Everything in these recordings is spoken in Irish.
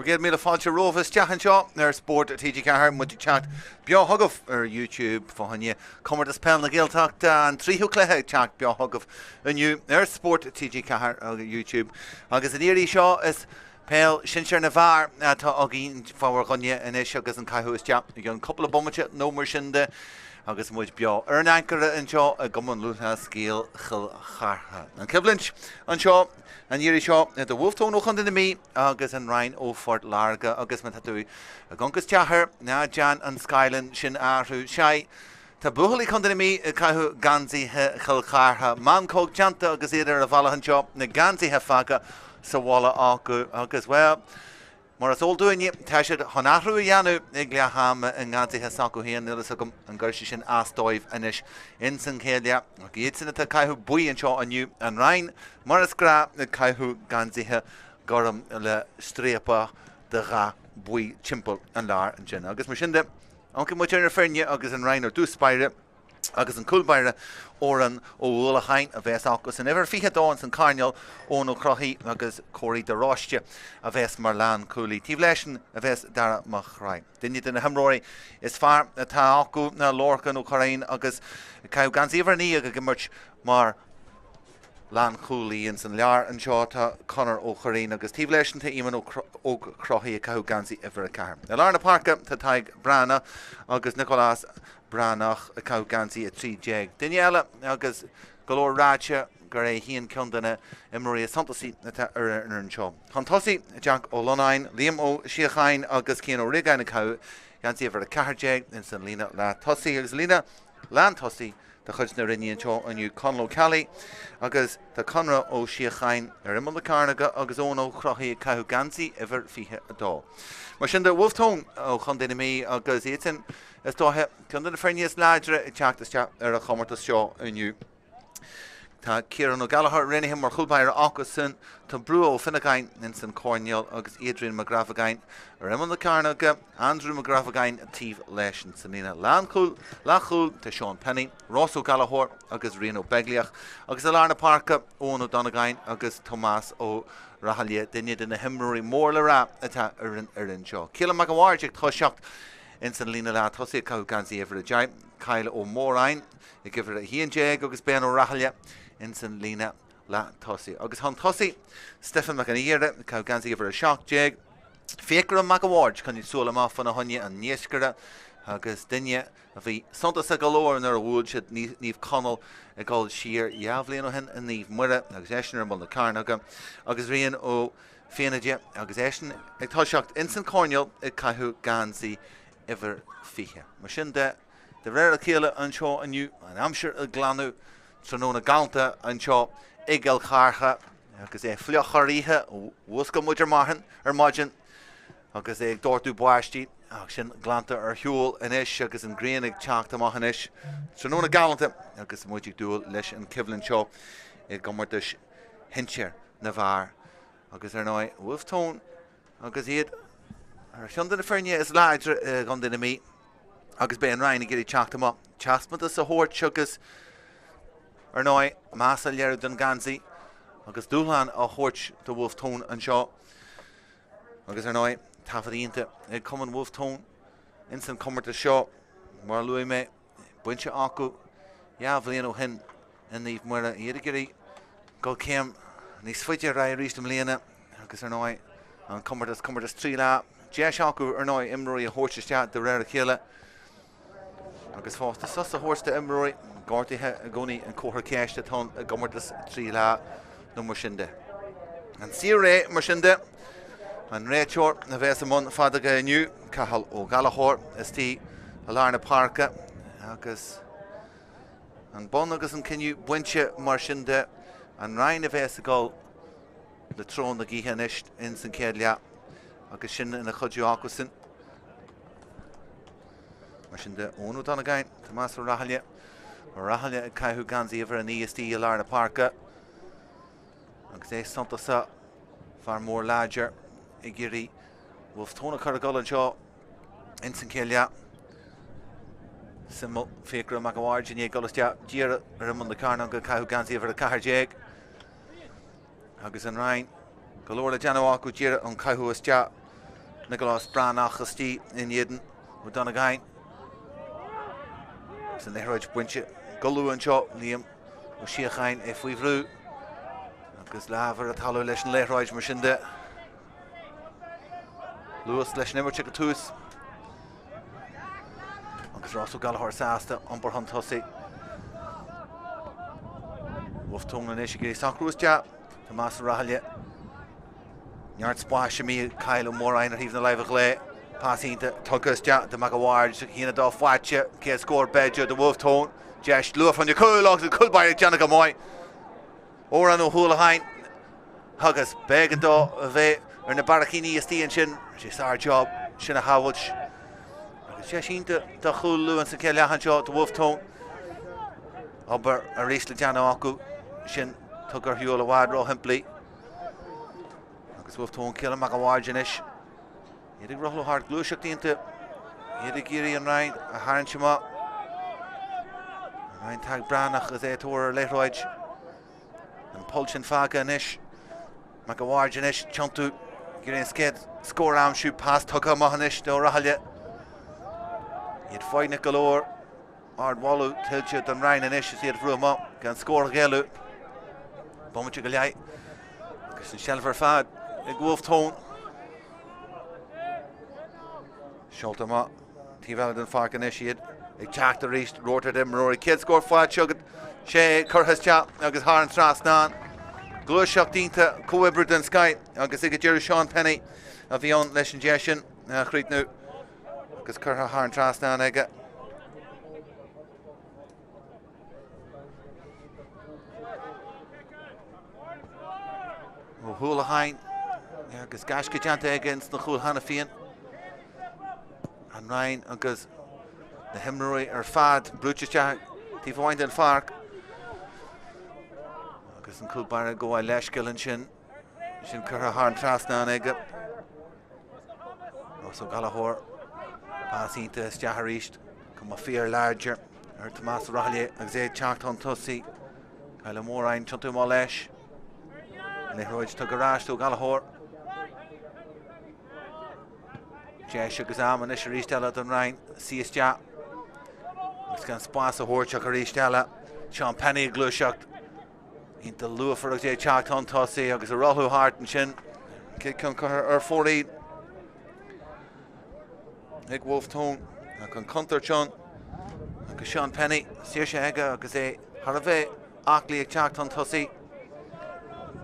Bhur gcéad míle fáilte romhaibh isteach anseo ar Spórt TG4, muid ag teacht beo chugaibh ar YouTube fá choinne Comórtas Peil na Gaeltachta, an tríú cluiche ag teacht beo chugaibh inniu ar Spórt TG4 ar YouTube. Agus an iarraidh seo is peil sinsear na bhfear atá againn fá bhur gcoinne anois agus an caitheamh isteach i gceann cúpla bomaite nó mar sin de agus muid beo ar an ancaire anseo i gCumann Lúthchleas Gael Chill Chartha. An choimhlint anseo an iarraidh seo idir Wolfe Tone ó Chontae na Mí agus an Rinn ó Phort Láirge agus má tá tú ag amharc isteach air, ná déan an scáileán sin a athrú. Sea, tá buachaillí Chontae na Mí ag caitheamh geansaithe Chill Chartha. Meancóg déanta agus iad ar a bhealach anseo, na geansaithe fágtha sa bhaile acu agus, bhuel, Mar is eol dúinne, tá siad chun athrú a dhéanamh ag leath ama i ngeansaithe s'acu féin, níl fhios agam an gcuirfidh sé sin as dóibh anois ins an chéad leath. Ach iadsan atá ag caitheamh buí anseo inniu, an Rinn, mar is gnáth, ag caitheamh geansaithe gorm le stríopa de dhath buí timpeall an láir ansin. Agus mar sin de, amharcann muid ar na foirne agus an Rinn ar dtús báire. Agus an cúl báire Odhrán Ó Uallacháin a bheas acu san uimhir 22 ins an choirnéal, Eoin Ó Crofaigh agus Córaí de Róiste a bheas mar lánchúlaí. Taobh leisean a bheas Dara Mac Craith. Duine de na himreoirí is fearr atá acu ná Lorcan Ó Curráin agus ag caitheamh geansaí uimhir 9 ag imirt mar lánchúlaí ins an lár anseo tá Conor Ó Curraoin agus taobh leisean tá Éamonn Ó Crofaigh ag caitheamh geansaí uimhir 4. I lár na páirce tá Tadhg Breathnach agus Nicolás Breathnach ag caitheamh geansaí 13. Duine eile agus go leor ráite gur é féin ceann de na imreoirí is suntasaí atá ar an fhoireann seo. Chun tosaigh, Jack Ó Lonáin, Liam Ó Síocháin agus Cian Ó Riagáin ag caitheamh geansaí uimhir 14 ins an líne leath tosaigh agus líne lán tosaigh de chuid na Rinne anseo inniu Conall Ó Ceallaigh agus tá Conradh Ó Síocháin ar imeall na cearnóige agus Eoin Ó Crofaigh ag caitheamh geansaí uimhir 22. Mar sin de, Wolfe Tone ó Chontae na Mí agus iadsan Is dóiche, ceann de na foirne is láidre ag teacht isteach ar an chomórtas seo inniu. Tá Ciarán Ó Gallchóir roghnaithe mar chúl báire acusan, tá Brugha Ó Finneagáin ins an choirnéal agus Adrian Mac Gramhagáin ar imeall na cearnóige, Andrew Mac Gramhagáin taobh leis sa líne lánchúil, leathchúil, tá Seán Penny, Ross Ó Gallchóir agus Rian Ó Beaglaoich agus i lár na páirce, Eoin Ó Donnagáin agus Tomás Ó Rathaille, duine de na himreoirí mór le rá atá ar an fhoireann seo. Keelan Mac a' Bhaird ag toiseacht Ins an líne leath tosaigh ag caitheamh geansaí uimhir 10, Kyle Ó Móráin ag uimhir 11 agus Ben Ó Rathaille ins an líne leath tosaigh. Agus chun tosaigh, Stephen Mac an Aoire ag caitheamh geansaí uimhir 17, Fiachra Mac a' Bhaird, coinnigh súil amach fána choinne, an naoscaire agus duine a bhí suntasach go leor nuair a bhuail siad Naomh Conaill ag dul siar dhá bhliain ó shin i Naomh Muire agus eisean ar imeall na cearnóige agus Rian Ó Fíanaide agus eisean ag toiseacht ins an choirnéal ag caitheamh geansaí uimhir 20. Mar sin de, de réir a chéile anseo inniu, an aimsir ag glanadh, tráthnóna galánta anseo i gCill Chartha agus é fliuch thar oíche, mhúscail muid ar maidin, ar maidin agus é ag doirteadh báistí ach sin glanta ar shiúl anois agus an ghrian ag teacht amach anois. Tráthnóna galánta agus muid ag dúil leis an choimhlint seo i gcomórtais shinsir na bhfear agus ar ndóigh Wolfe Tone agus iad ar cheann de na foirne is láidre i gContae na Mí agus beidh an Rinn ag iarraidh teacht amach, taispeántas a thabhairt agus ar ndóigh meas a léiriú don gheansaí agus dúshlán a thabhairt do Wolfe Tone anseo agus ar ndóigh taifead iontach ag Cumann Wolfe Tone ins an comórtas seo mar a luaigh mé bainte acu dhá bhliain ó shin i Naomh Muire, iad ag iarraidh dul céim níos faide ar aghaidh arís i mbliana agus ar ndóigh an comórtas, comórtas 3 lá, deis acu ar ndóigh imreoirí a thabhairt isteach de réir a chéile agus fosta sos a thabhairt d'imreoirí gortaithe i gcónaí an comhartha ceiste atá ann i gcomórtas 3 lá nó mar sin de. An saor-ré mar sin de, an réiteoir a bheas i mbun feadóige inniu, Cathal Ó Gallchóir, istigh i lár na páirce agus an bonn agus an cinneadh bainte mar sin de, an Rinn a bheas ag dul le treo na gaoithe anois ins an chéad leath agus sin ina chuidiú acusan. Mar sin de, Eoin Ó Donnagáin, Tomás Ó Rathaille, Ó Rathaille ag caitheamh geansaí uimhir 9 istigh i lár na páirce agus é suntasach, fear mór láidir ag iarraidh Wolfe Tone a chur ag dul anseo ins an chéad leath. Suimiúil, Fiachra Mac a' Bhaird i ndiaidh dul isteach díreach ar imeall na cearnóige ag caitheamh geansaí uimhir 14 agus an Rinn go leor le déanamh acu díreach an caitheamh isteach. Nicolás Breathnach istigh in éadan Ó Donnagáin. Agus an liathróid bainte go luath anseo, Liam Ó Síocháin é faoi bhrú agus lámh ar an talamh leis an liathróid mar sin de. Luas leis an imirt ag an tús. Agus Ross Ó Gallchóir sásta iompar chun tosaigh. Wolfe Tone anois ag iarraidh socrú isteach. Tomás Ó Rathaille. Neart spáis imithe ag Kyle Ó Móráin ar thaobh na láimhe clé. Pas iontach tugtha isteach do Mac a' Bhaird. 1-2 faighte. Céad scór b'fhéidir do Wolfe Tone. Deis luath fá choinne cúl agus an cúl báire ag déanamh go maith. Odhrán Ó hUallacháin agus b'éigean dó a bheith ar na barraicíní istigh ansin. Sé sár-job sin a shábhailt. Agus deis iontach do chúl luath sa chéad leath anseo do Wolfe Tone. Obair arís le déanamh acu sin tugtha ar shiúl i bhfad róshimplí. Agus Wolfe Tone Cillian Mac a' Bhaird anois. Iad ag rothlú thart gluaiseacht iontach. Iad ag iarraidh an Rinn a tharraingt amach. An Rinn Tadhg Breathnach agus é ag tabhairt ar liathróid. An poll sin fágtha anois. Mac a' Bhaird anois tiontú ag iarraidh an chéad scór a aimsiú. Pas tugtha amach anois do Rathaille. Iad foighneach go leor. Ardmholadh tuillte don Rinn anois is iad a bhrú amach gan scór a ghéilleadh. Bomaite go leith agus an seilbh ar fad ag Wolfe Tone. Seolta amach taobh eile den pháirc anois iad ag teacht arís rabharta d'imreoirí. Céad scór faighte agat sé curtha isteach agus thar an trasnán. Gluaiseacht iontach, comhoibriú den scoth agus ag an deireadh Sean Penny a bhí ann leis an deis sin a chríochnú. Agus curtha thar an trasnán aige. Ó hUallacháin agus gaisce déanta aige ins na chúil cheana féin. An Rinn agus na himreoirí ar fad brúite isteach taobh amháin den pháirc. Agus an cúl báire ag gabháil leithscéal ansin. Sin curtha thar an trasnán aige. Ross Ó Gallchóir. Pas iontach isteach arís. Cuma fíor-láidir ar Tomás Ó Rathaille agus é ag teacht chun tosaigh. Kyle Ó Móráin tiontú amach leis. An liathróid tugtha ar ais do Ó Gallchóir. Deis agus am anois arís eile don Rinn suí isteach agus gan spás a thabhairt ach arís eile. Sean Penny ag gluaiseacht. Iontach luafar agus é ag teacht chun tosaigh agus ag rothlú thart ansin. Cic chun curtha ar fóraoil ag Wolfe Tone ach an contúirt ann agus Sean Penny saoirse aige agus é thar a bheith aclaí ag teacht chun tosaigh.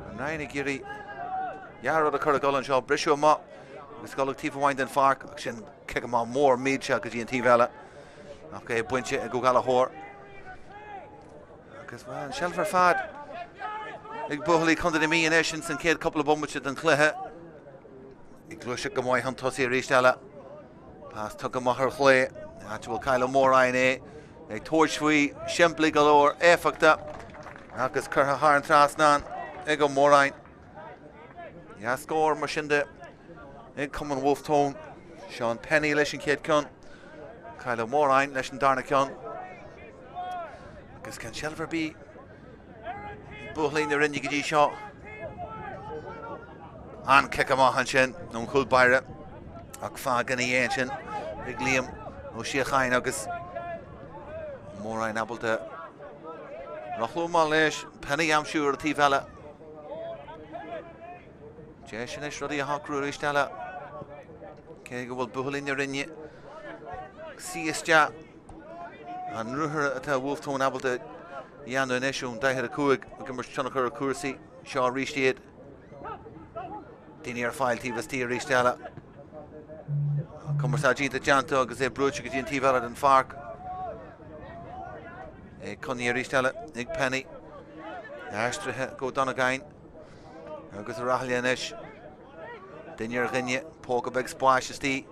An Rinn ag iarraidh dhá rud a chur ag dul anseo, briseadh amach agus dul ag taobh amháin den pháirc ach sin cic amach mór millteach go dtí an taobh eile ach é bainte ag Ó Gallchóir. Agus bhuel, an seilbh ar fad ag buachaillí Chontae na Mí anois ins an chéad cúpla bomaite den chluiche. Ag gluaiseacht go maith chun tosaigh arís eile. Pas tugtha amach ar chlé, áit a bhfuil Kyle Ó Móráin é ag tabhairt faoi simplí go leor éifeachtach agus curtha thar an trasnán ag Ó Móráin. Dea-scór mar sin de ag Cumann Wolfe Tone. Sean Penny leis an chéad ceann. Kyle Ó Móráin leis an darna ceann. Agus gan seilbh ar bith buachaillí na Rinne go dtí seo. An cic amach ansin ón chúl báire ach fágtha ina dhiaidh ansin ag Liam Ó Síocháin agus Móráin ábalta rothlú amach leis. Penny a aimsiú ar an taobh eile. Deis anois rudaí a shocrú arís eile. Cé go bhfuil buachaillí na Rinne ag suí isteach. An ruathar atá Wolfe Tone ábalta a dhéanamh anois ón 45 ag imirt tionchar ar chúrsaí. Seo arís iad. Daoine ar fáil taobh istigh arís eile. Cumarsáid iontach déanta agus é brúite go dtí an taobh eile den pháirc. É coinnithe arís eile ag Penny. Aistrithe go Donegáin. Agus Ó Rathaille anois. Duine ar dhuine, póca beag spáis istigh.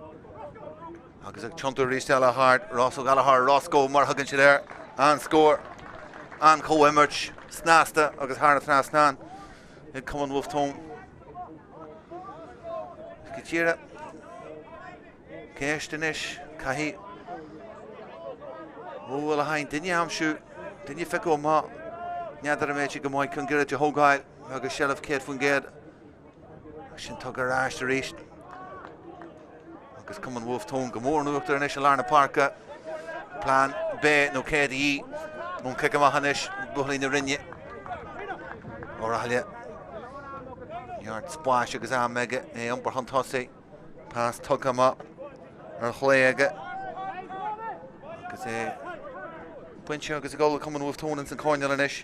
Agus ag tiontú arís eile thart, Ross Ó Gallchóir, Roscoe mar a thugann siad air, an-scór, an-chomhimirt, snasta agus thar an trasnán ag Cumann Wolfe Tone. Go díreach ceist anois, caithfidh Ó Uallacháin duine a aimsiú, duine a phiocadh amach, n'fheadar an mbeidh sé go maith chun giorraid a thógáil agus seilbh 100%. Sin tugtha ar ais arís. Agus Cumann Bhulf Tón go mór in uachtar anois i lár na páirce. Plean B nó C de dhíth ón chic amach anois, buachaillí na Rinne. Ó Rathaille. Neart spáis agus am aige é a iompar chun tosaigh. Pas tugtha amach ar chlé aige. Agus é bainte agus ag dul ag Cumann Bhulf Tón ins an choirnéal anois.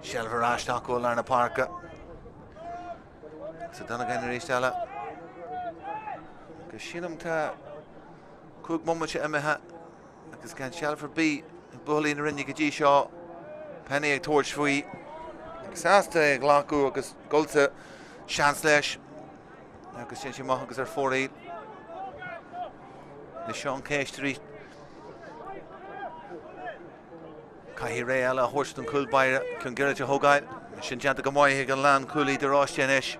Seilbh ar ais acu i lár na páirce. Agus Ó Donnagáin arís eile. Agus sílim tá 5 bomaite imithe agus gan seilbh ar bith ag buachaillí na Rinne go dtí seo. Penny ag tabhairt faoi agus sásta é a ghlacadh agus dul sa seans leis. Agus sin sé amach agus ar fóraoil. Anois seo an cheist arís. Caithfidh ré eile a thabhairt don chúl báire chun giorraid a thógáil. Sin déanta go maith ag an lánchúlaí de Róiste anois.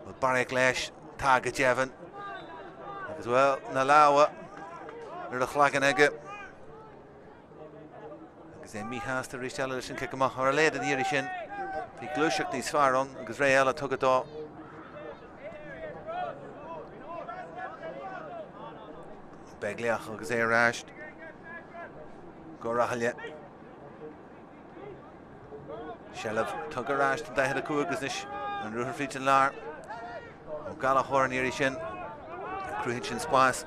Bhfuil barraíocht leis, tá go deimhin. Agus bhuel, na lámha ar a chlaigeann aige. Agus é míshásta arís eile leis an cic amach ar a laghad an iarraidh sin. Bhí gluaiseacht níos fearr ann agus ré eile tugtha dó. Beaglaoich agus é ar ais go Rathaille. Seilbh tugtha ar ais don 45 agus anois an ruathar fríd an lár. Ó Gallchóir an iarraidh sin. Cruthaíonn sin spás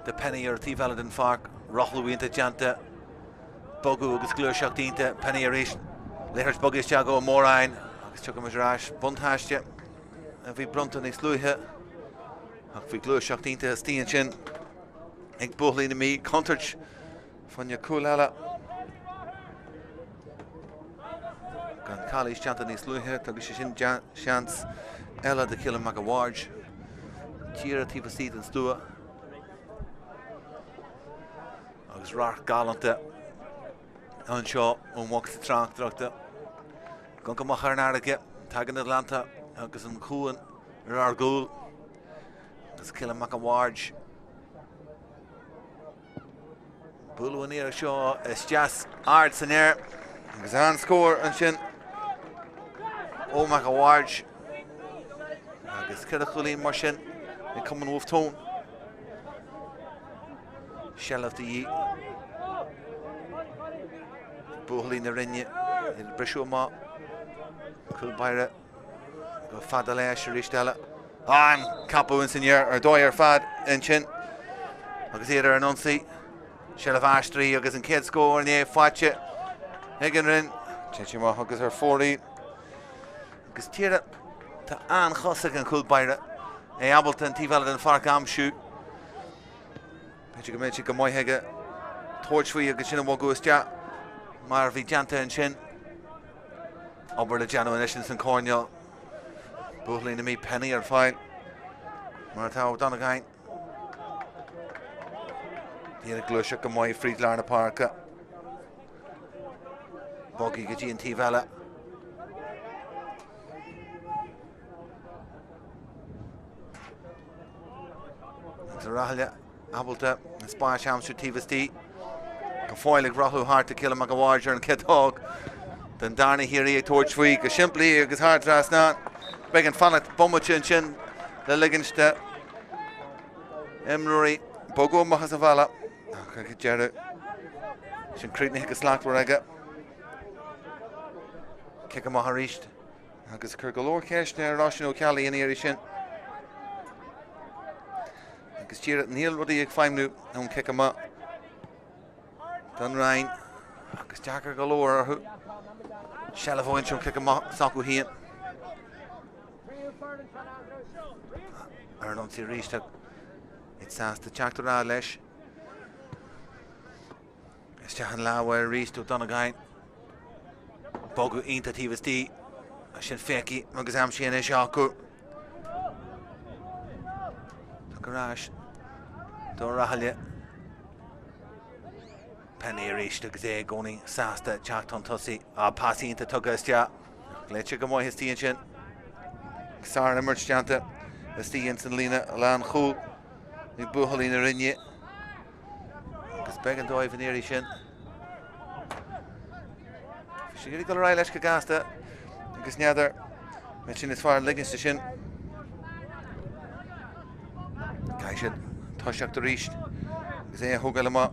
do Penny ar an taobh eile den pháirc. Rothlú iontach déanta. Bogadh agus gluaiseacht iontach. Penny arís. Liathróid bogtha isteach ó Móráin agus tiocfaimid ar ais. Buntáiste a bhí bronnta níos luaithe ach bhí gluaiseacht iontach istigh ansin ag buachaillí na Mí. Contúirt Fá choinne cúl eile. Gan calaois déanta níos luaithe, tugann sé sin seans eile do Cillian Mac a' Bhaird. Díreach taobh istigh den stua. Agus radharc galánta anseo ón mbocsa tráchtaireachta. Ag amharc amach ar an fharraige, tagann na gleannta agus an cuan ar ár gcúl. Agus Cillian Mac a' Bhaird. Bualadh an iarraidh seo isteach ard san aer agus an-scór ansin ó Mac a' Bhaird agus 4 chúilín mar sin ag Cumann Bhulf Tón. Seilbh de dhíth. Buachaillí na Rinne ag briseadh amach. Cúl báire Go fada leis arís eile. An ceapadh ins an aer ar dóigh ar fad ansin agus iad ar an ionsaí. Seilbh aistrithe agus an chéad scór inné faighte ag an Rinn. Téann sé amach agus ar fóraoil. Agus tíre tá an-chos ag an chúl báire. É ábalta an taobh eile den pháirc a aimsiú. B'fhéidir go mbeidh sé go maith aige tabhairt faoi agus sin a bhogadh isteach mar a bhí déanta ansin. Obair le déanamh anois ins an choirnéal. Buachaillí na Mí Penny ar fáil mar atá Ó Donnagáin. Iad ag gluaiseacht go maith fríd lár na páirce. Bogtha go dtí an taobh eile. Agus Ó Rathaille ábalta an spás a aimsiú taobh istigh. Go fóill ag rothlú thart ag Cillian Mac a' Bhaird ar an chiotóg den darna hiarraidh ag tabhairt faoi go simplí agus thar trasnán. Beidh an fanacht bomaite ansin le ligint do imreoirí bogadh amach as an bhalla ach ag deireadh sin críochnaithe go slachtmhar aige. Cic amach arís. Agus chuir go leor ceisteanna ar Oisín Ó Ceallaigh an iarraidh sin. Agus díreach níl rudaí ag feidhmiú ón cic amach don Rinn agus deacair go leor orthu seilbh a bhaint ón cic amach s'acu féin. Ar an ionsaí arís iad sásta teacht ar aghaidh leis. Isteach an lámh arís ó Donnagáin. Bogadh iontach taobh istigh. Sin Féicí agus aimsithe anois acu. Tugtha ar ais do Rathaille. Penny arís agus é i gcónaí sásta teacht chun tosaigh. Á pas iontach tugtha isteach. Léite go maith istigh ansin. Sár-imirt déanta istigh ins an líne lánchúil ag buachaillí na Rinne. Agus b'éigean dóibh an iarraidh sin. Bhí sé ag iarraidh dul ar aghaidh leis go gasta. Agus n'fheadar, mbeidh sin is fearr ligint de sin. Caithfidh siad toiseacht arís agus é a thógáil amach.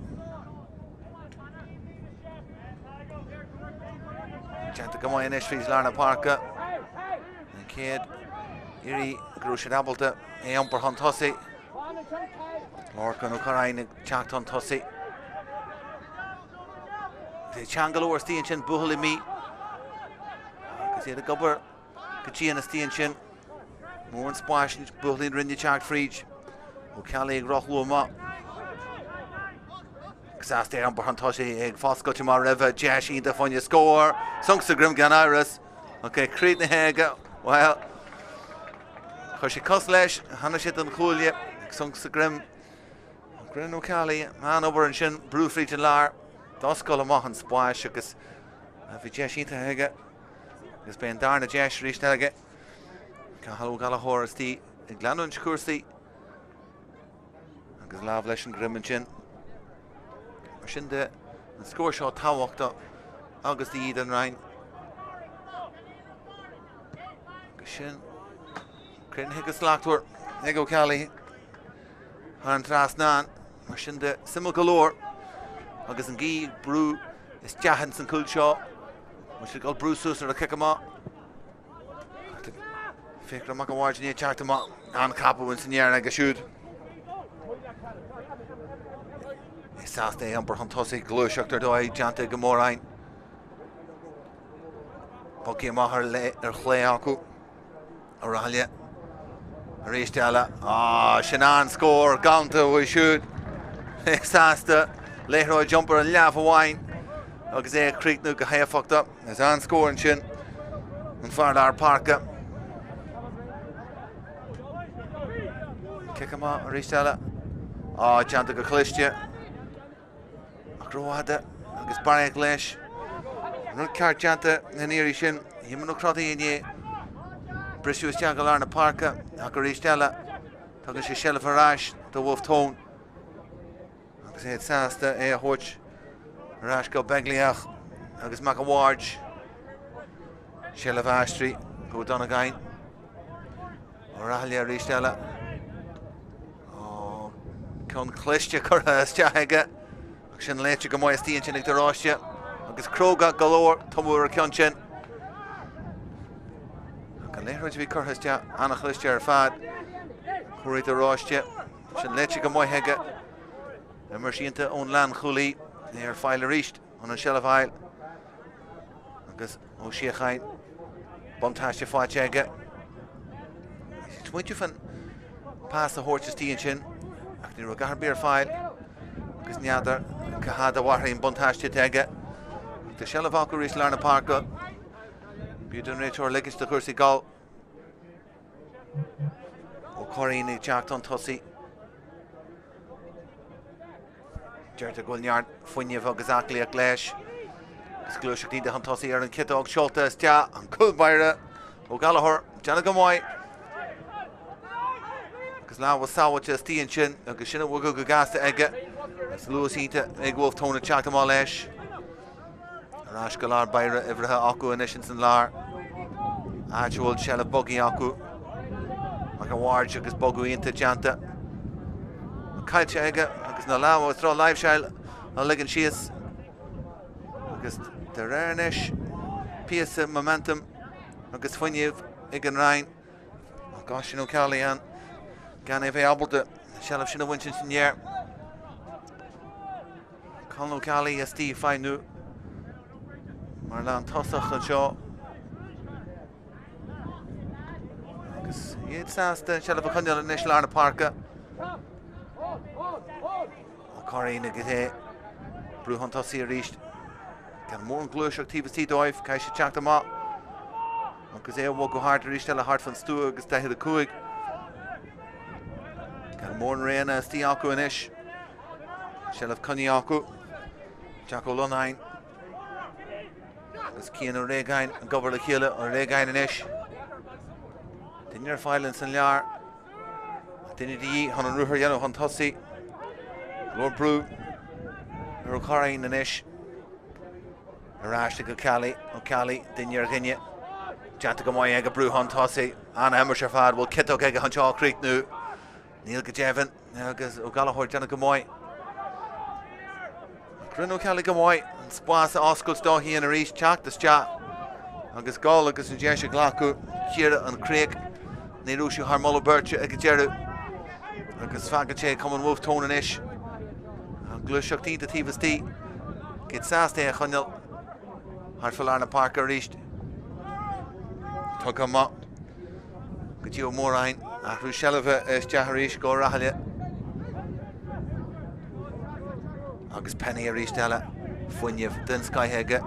Déanta go maith anois fríd lár na páirce. An chéad iarraidh go raibh siad ábalta é a iompar chun tosaigh. Lorcán Ó Curráin ag teacht chun tosaigh. Is é teann go leor istigh ansin, buachaillí Mí. Agus iad ag obair go dian istigh ansin. Mórán spáis buachaillí na Rinne teacht fríd. Ó Ceallaigh ag rothlú amach. Agus sásta é a iompar chun tosaigh ag foscailt amach roimhe. Deis iontach fá choinne scór. Sonc sa droim gan amhras. Ach é críochnaithe aige. Bhuel, chuir sé cos leis. Tháinig sé don chuaille. Sonc sa droim. Rinne Ó Ceallaigh an-obair ansin, brú fríd an lár, d'oscail amach an spáis agus bhí deis iontach aige agus beidh an darna deis arís aige. Cathal Ó Gallchóir istigh ag leanúint cúrsaí agus lámh leis an droim ansin. Mar sin de, an scór seo tábhachtach agus de dhíth don Rinn. Agus sin críochnaithe go slachtmhar ag Ó Ceallaigh. Thar an trasnán, mar sin de, suimiúil go leor agus an ghaoth ag brú isteach ins an cúl seo. Bhfuil siad ag dul brú suas ar a chic amach. Fiachra Mac an Bhaird i ndiaidh teacht amach. An-chapadh ins an ndeireadh aige siúd. É sásta é a iompar chun tosaigh, gluaiseacht ar dóigh déanta ag Móráin. Bogtha amach ar chlé acu. Ó Rathaille arís eile. Á, sin an-scór galánta uaidh siúd. É sásta liathróid a iompar an leath amháin agus é a chríochnú go héifeachtach. Is an-scór ansin an fear lár páirce. Cic amach arís eile. Á, déanta go cliste. Ach rófhada agus barraíocht leis. An rud ceart déanta an iarraidh sin. Éamonn Ó Crotaigh i ndiaidh briseadh isteach i lár na páirce ach arís eile tugann sé seilbh ar ais do Bhulf Tón agus iad sásta é a thabhairt ar ais go Beaglíoch agus Mac an Bhaird. Seilbh aistrithe go Ó Donnagáin. Ó Rathaille arís eile. Ó, ceann cliste curtha isteach aige. Ach sin léite go maith istigh ansin ag de Róiste. Agus cróga go leor tumadh ar an ceann sin. Ach an liathróid a bhí curtha isteach an-chliste ar fad. Córaí de Róiste. Sin léite go maith aige. Imirt iontach ón lánchúlaí. É ar fáil arís chun an seilbh a fháil. Agus Ó Síocháin, buntáiste faighte aige. Smaointiú fan pas a thabhairt istigh ansin, ach ní raibh a dhath ar bith ar fáil agus n'fheadar cá fhad a mhairfidh an buntáiste atá aige. Tá seilbh acu arís lár na páirce. B'fhiú don réiteoir ligint do chúrsaí dul. Ó Curraoin ag teacht chun tosaigh. Deirtear go bhfuil neart fuinnimh agus aclaíocht leis. Agus gluaiseacht iontach chun tosaigh ar an chiotóg seolta isteach, an cúl báire Ó Gallchóir, déanamh go maith. Agus lámha sábháilte istigh ansin agus sin á bhogadh go gasta aige. Agus luas iontach ag Wolfe Tone ag teacht amach leis. Ar ais go lár báire uimhrithe acu anois ins an lár. Áit a bhfuil seilbh bogtha acu. Mac an Bhaird agus bogadh iontach déanta. Caillte aige agus na lámha agus droch láimhseáil á ligean síos. Agus de réir anois píosa momentum agus fuinneamh ag an Rinn. Ach Oisín Ó Ceallaigh ann gan é bheith ábalta seilbh sin a bhaint ins an ndeireadh. Colin Ó Ceallaigh istigh ag feidhmiú mar lántosach anseo. Agus iad sásta an seilbh a choinneáil anois lár na páirce. Ó Curraoin agus é brú chun tosaigh arís. Gan mórán gluaiseacht taobh istigh dóibh, caithfidh siad teacht amach. Agus é a bhogadh thart arís eile thart fan stua agus 45. Gan mórán réanna istigh acu anois. Seilbh coinnithe acu. Jack Ó Lonáin agus Cian Ó Réagáin ag obair le chéile. Ó Réagáin anois. Duine ar fáil ins an lár. Duine de dhíth chun an ruathar a dhéanamh chun tosaigh. Go leor brú ar Ó Curraoin anois. Ar ais ag Ó Ceallaigh. Ó Ceallaigh, duine ar dhuine. Déanta go maith aige brú chun tosaigh. An-imirt ar fad. Bhfuil ciotóg aige chun seo a chríochnú? Níl go deimhin. Agus Ó Gallchóir déanamh go maith. Rinne Ó Ceallaigh go maith. An spás a oscailt dó féin arís. Teacht isteach agus gol agus an deis a ghlacadh. Iarraidh an chríoch. Ní raibh sé thar moladh beirte ag an deireadh. Agus fágann sé Cumann Bhulf Tón anois. An gluaiseacht iontach taobh istigh. Iad sásta é a choinneáil thart fá lár na páirce arís. Tugtha amach go dtí Ó Móráin. Athrú seilbhe isteach arís go Rathaille. Agus Penny arís eile. Fuinneamh den scoith aige.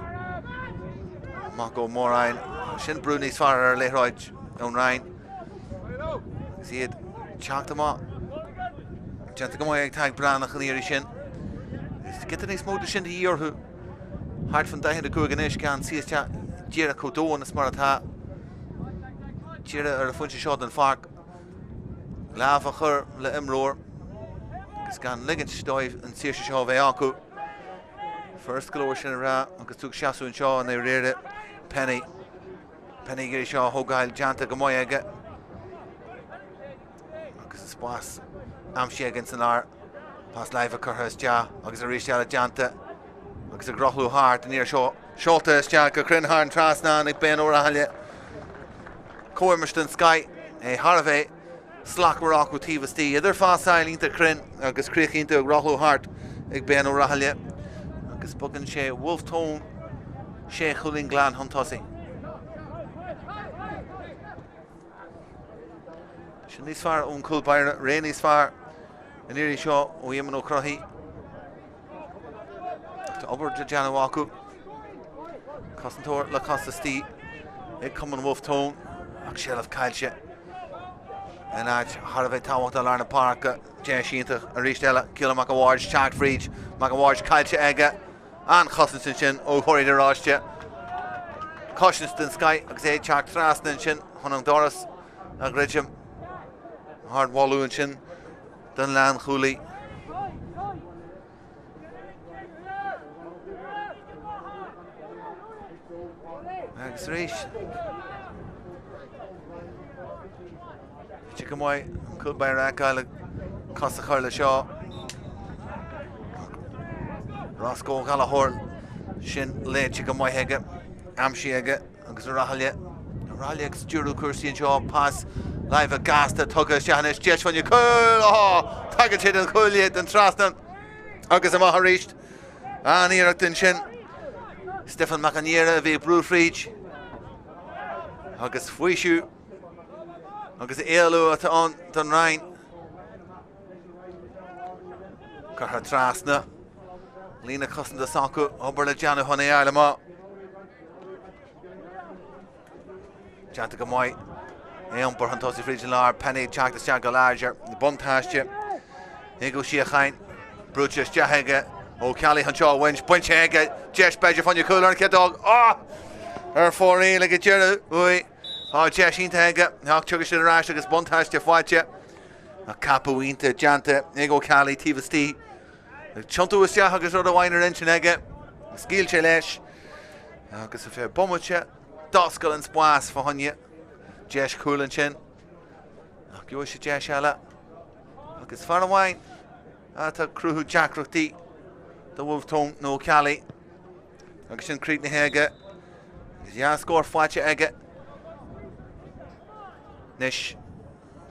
Amach Ó Móráin. Sin brú níos fearr ar an liathróid ón Rinn. Agus iad teacht amach. Déanta go maith ag Tadhg Breathnach an iarraidh sin. Is giota níos mó de sin de dhíth orthu. Thart fan 45 anois, gan suí isteach díreach chomh domhain is mar atá. Díreach ar an phointe seo den pháirc. Lámh a chur le imreoir agus gan ligint dóibh an tsaoirse seo a bheith acu. Furast go leor sin a rá agus tú ag seasamh anseo i ndáiríre. Penny. Penny ag iarraidh seo a thógáil déanta go maith aige. Agus an spás aimsithe aige san lár. Pas láimhe curtha isteach agus arís eile déanta agus ag rothlú thart an iarraidh seo seolta isteach go cruinn thar an trasnán ag Ben Ó Rathaille. Comhimirt den scoith é thar a bheith slachtmhar acu taobh istigh idir phasáil iontach cruinn agus críoch iontach ag rothlú thart ag Ben Ó Rathaille agus bogann sé Wolfe Tone sé chúilín glan chun tosaigh. Sin níos fearr ón cúl báire, ré níos fearr an iarraidh seo ó Éamonn Ó Croithí. Tá obair le déanamh acu. Cosantóir le cos istigh ag Cumann Wolfe Tone ach seilbh caillte in áit thar a bheith tábhachtach lár na páirce. Deis iontach arís eile Keelan Mac an Bhaird teacht fríd Mac an Bhaird caillte aige. An-chosaint ansin ó Dhóirí de Róiste. Cosaint den scoith agus é ag teacht trasna ansin chun an doras a dhruidim. Ardmholadh ansin don lánchúlaí. Agus arís. Tá go maith an cúl báire a fheiceáil ag cos a chur le seo. Rosc Ó Gallchóir sin léite go maith aige, aimsithe aige agus Ó Rathaille. Ó Rathaille ag stiúradh cúrsaí anseo, pas láimhe gasta tugtha isteach anois, deis fá choinne cúl! Ó, tagann sé den chuaille, den trasna agus amach arís. An-iarracht ansin. Stephen Mac an Iarra a bhí ag brú fríd agus faoiseamh Agus éalú atá ann don Rinn. Curtha trasna. Líne cosanta s'acu, obair le déanamh chun é a fháil amach. Déanta go maith. É iompar chun tosaigh fríd an lár. Penny ag teacht isteach go láidir. Buntáiste ag Ó Síocháin. Brúite isteach aige Ó Ceallaigh chun seo a bhaint. Bainte aige. Deis b'fhéidir fá choinne cúl ar an chiotóg. Oh! Ar fóraoil ag an deireadh uaidh. Tá deis iontach aige ach tiocfaidh siad ar ais agus buntáiste faighte. Ach ceapadh iontach déanta ag Ó Ceallaigh taobh istigh. Ag tiontú isteach agus rud amháin ar intinn aige. Scaoil sé leis agus ar feadh bomaite d'oscail an spás fá choinne deis chúil ansin. Ach gheobhaidh sé deis eile agus fear amháin atá ag cruthú deacrachtaí do Bhulf Tón ná Ó Ceallaigh. Agus sin críochnaithe aige. Agus dea-scór faighte aige. Anois,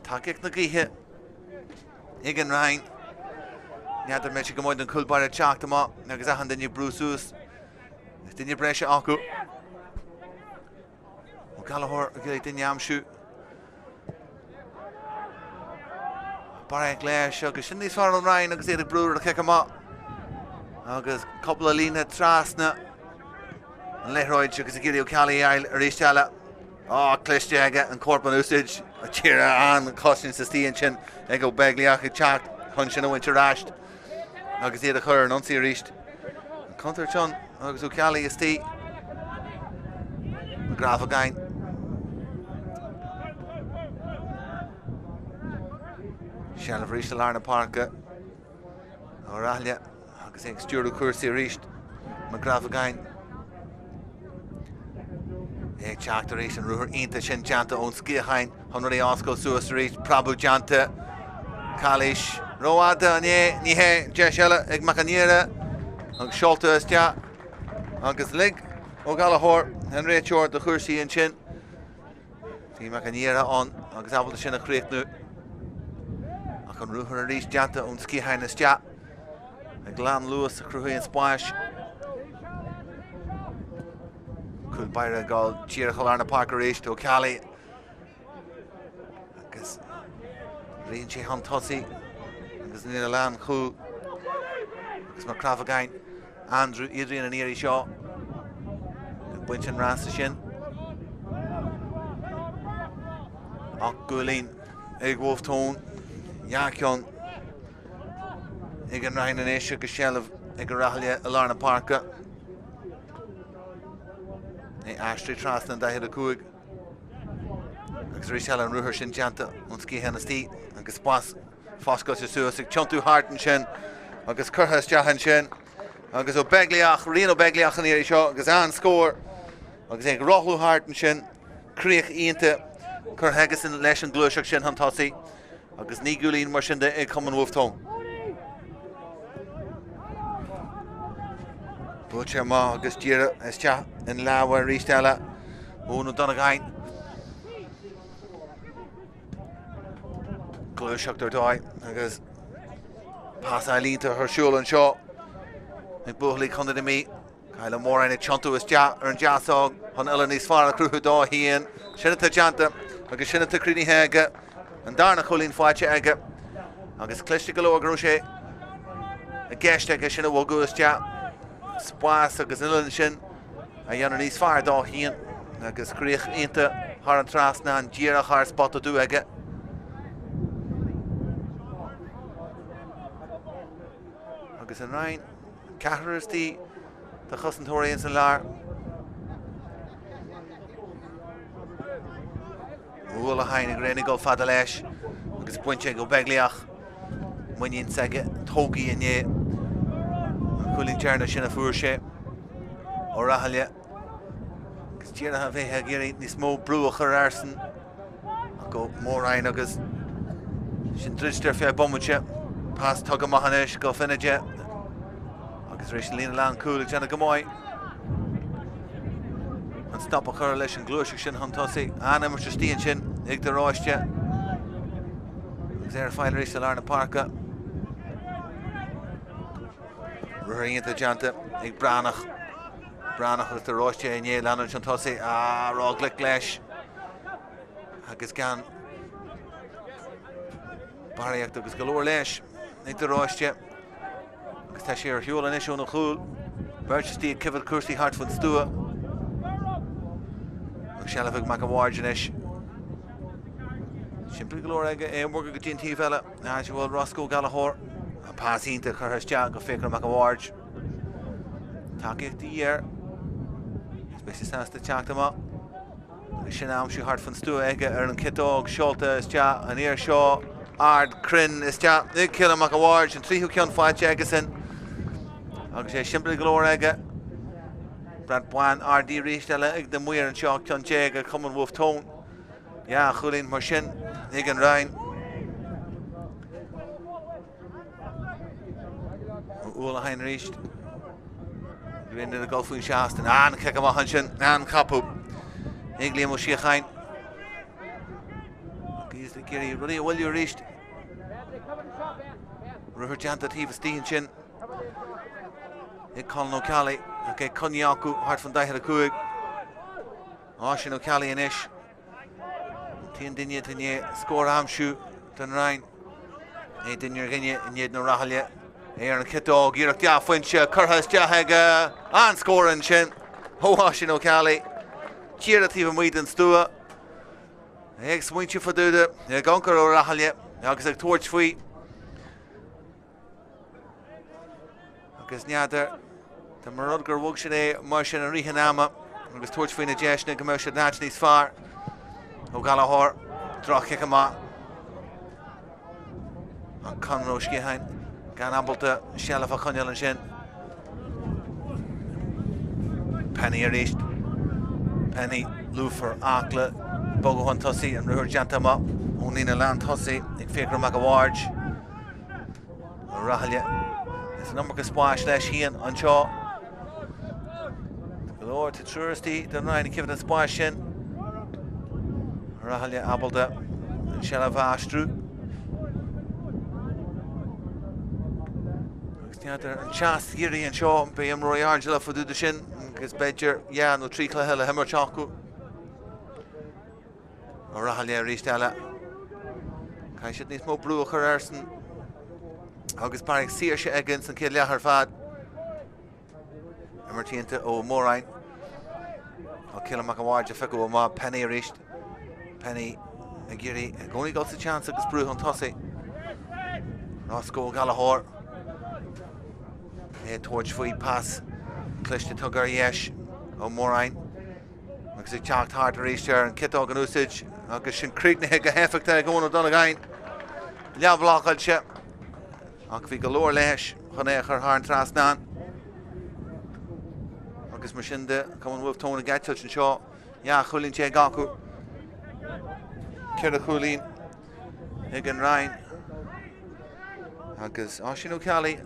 tacaíocht na gaoithe ag an Rinn. N'fheadar mbeidh sé go maith don chúl báire teacht amach agus achan duine ag brú suas. Is duine breise acu. Ó Gallchóir ag iarraidh duine a aimsiú. Barraíocht leis agus sin níos fearr ón Rinn agus iad ag brú ar a chic amach. Agus cúpla líne trasna an liathróid agus ag iarraidh Ó Ceallaigh a fháil arís eile. Á, cliste aige an corp a úsáid. Tíre an-chosaint istigh ansin ag Ó Beaglaoich ag teacht chun sin a bhaint ar ais agus iad a chur ar an ionsaí arís. An contúirt ann agus Ó Ceallaigh istigh. Mac Gráfagáin. Seilbh arís i lár na páirce. Ó Rathaille agus é ag stiúradh cúrsaí arís. Mac Gráfagáin. É ag teacht arís, an ruathar iontach sin déanta ón sciathán chun rudaí a oscailt suas arís. Preabadh déanta. Calaois rófhada, an é? Ní hé. Deis eile ag Mac an Íre agus seolta isteach agus lig Ó Gallchóir an réiteoir do chúrsaí ansin. Bhí Mac an Íre ann agus ábalta sin a chríochnú. Ach an ruathar arís déanta ón sciathán isteach. Ag glanluas a chruthaíonn spáis. Cúl báire ag dul díreach i lár na páirce arís Ó Ceallaigh. Agus ritheann sé chun tosaigh agus níl a lánchúl. Agus Mac Crabhagáin, Andrew Adrian an iarraidh seo ag baint an rása sin. Ach gcúilín ag Wolfe Tone, dhá cheann ag an Rinn anois agus seilbh ag Ó Rathaille i lár na páirce. É aistriú trasna an 45 agus arís eile an ruathar sin déanta ón sciathán istigh agus spás foscailte suas ag tiontú thart ansin agus curtha isteach ansin agus Ó Beaglaoich, Rian Ó Beaglaoich an iarraidh seo agus an-scór agus é ag rothlú thart ansin, críoch iontach curtha aigesan leis an gluaiseacht sin chun tosaigh. Agus 9 gcúilín mar sin de ag Cumann Wolfe Tone. Buailte amach agus díreach isteach in lámha arís eile Eoin Ó Donnagáin. Gluaiseacht ar dóigh agus pasáil iontach ar siúl anseo ag buachaillí Chontae na Mí. Kyle Ó Móráin ag tiontú isteach ar an deasóg chun uillinn níos fearr a chruthú dó féin. Sin atá déanta agus sin atá críochnaithe aige. An darna cúilín faighte aige agus cliste go leor go raibh sé i gceist aige sin a bhogadh isteach. Spás agus an uillinn sin a dhéanamh níos fearr dó féin agus críoch iontach thar an trasnán díreach thar spota dubh aige. Agus an Rinn Ceathrar istigh de chosantóirí ins an lár. Ó Uallacháin ag rith ag dul fada leis agus bainte ag Ó Beaglaoich. Muinín s'aige tógtha i ndiaidh an chúilín deireanach sin a fuair sé ó Rathaille. Agus díreach a bheith ag iarraidh níos mó brú a chur airsean. Ach Ó Móráin agus sin druidte ar feadh bomaite. Pas tugtha amach anois go Finneadh agus arís an líne lánchúil ag déanamh go maith. An stop a chur leis an gluaiseacht sin chun tosaigh. An-imirt istigh ansin ag de Róiste. Agus é ar fáil arís i lár na páirce. Ruathar iontach déanta ag Breathnach. Breathnach agus de Róiste i ndiaidh leanúint chun tosaigh. Ah, róghlic leis. Agus gan barraíocht agus go leor leis ag de Róiste. Agus tá sé ar shiúl anois óna chúl. Beirt istigh ag coimhéad cúrsaí thart faoin stua. Agus seilbh ag Mac a' Bhaird anois. Simplí go leor aige é a bhogadh go dtí an taobh eile. Áit a bhfuil Roscoe Ó Gallchóir. An pas iontach curtha isteach go Fiachra Mac a' Bhaird. Tacaíocht de dhíth air. Is beidh sé sásta teacht amach. Agus sin á aimsiú thart faoin stua aige ar an chiotóg seolta isteach an iarraidh seo ard cruinn isteach ag Cillian Mac a' Bhaird an tríú ceann faighte aigesan agus é simplí go leor aige. Brat bán ardaithe arís eile ag na maoir anseo ceann déag ag Cumann Wolfe Tone. Dhá chúilín mar sin ag an Rinn. Ó Uallacháin arís. Rinne ag dul faoin seastán. An-chic amach ansin. An-chapadh ag Liam Ó Síocháin. Agus ag iarraidh rudaí a mhoilliú arís. Ruathar déanta taobh istigh ansin. Ag Colin Ó Ceallaigh. Ach é coinnithe acu thart faoin 45. Oisín Ó Ceallaigh anois. An t-aon duine atá i ndiaidh scór a aimsiú don Rinn. É duine ar dhuine in éadan Ó Rathaille. É ar an chiotóg, iarracht dea-phointe curtha isteach aige. An-scór ansin ó Oisín Ó Ceallaigh. Díreach taobh amuigh den stua. É ag smaointiú fá dtaobh de, ag amharc ar Ó Rathaille agus ag tabhairt faoi. Agus n'fheadar dá mba rud gur bhog siad é mar sin i rith an ama agus tabhairt faoi na deiseanna go mbeadh siad in áit níos fearr. Ó Gallchóir, droch-chic amach. Ach Conor Ó Sciatháin gan ábalta seilbh a choinneáil ansin. Penny arís. Penny. Lúfar Acla bogadh chun tosaigh, an ruathar déanta amach ón líne lántosaigh ag Fiachra Mac a' Bhaird. Ó Rathaille is an iomarca spáis leis féin anseo. Tá go leor, tá triúr istigh don Rinn ag coimhéad an spáis sin. Ó Rathaille ábalta an tseilbh a aistriú. Agus n'fheadar an teas gheimhridh anseo, beidh imreoirí airdeallach fá dtaobh de sin agus b'fhéidir dhá nó trí chluiche le himirt acu. Ó Rathaille arís eile. Caithfidh siad níos mó brú a chur airsean agus beairic saoirse aige ins an chéad leath ar fad. Imirt iontach ó Móráin. Tá Cillian Mac an Bhaird ag piocadh amach Penny arís. Penny ag iarraidh i gcónaí dul sa tseans agus brú chun tosaigh. Rosco Ó Gallchóir. É ag tabhairt faoi pas cliste tugtha ar dheis ó Móráin. Agus ag teacht thart arís ar an ciotóg in úsáid agus sin críochnaithe go héifeachtach ag Eoin Ó Donnagáin. Leathbhlocáilte ach bhí go leor leis chun é a chur thar an trasnán. Agus mar sin de, Cumann Wolfe Tone ag eitilt anseo. 12 chúilín acu. Ceithre chúilín ag an Rinn. Agus Oisín Ó Ceallaigh,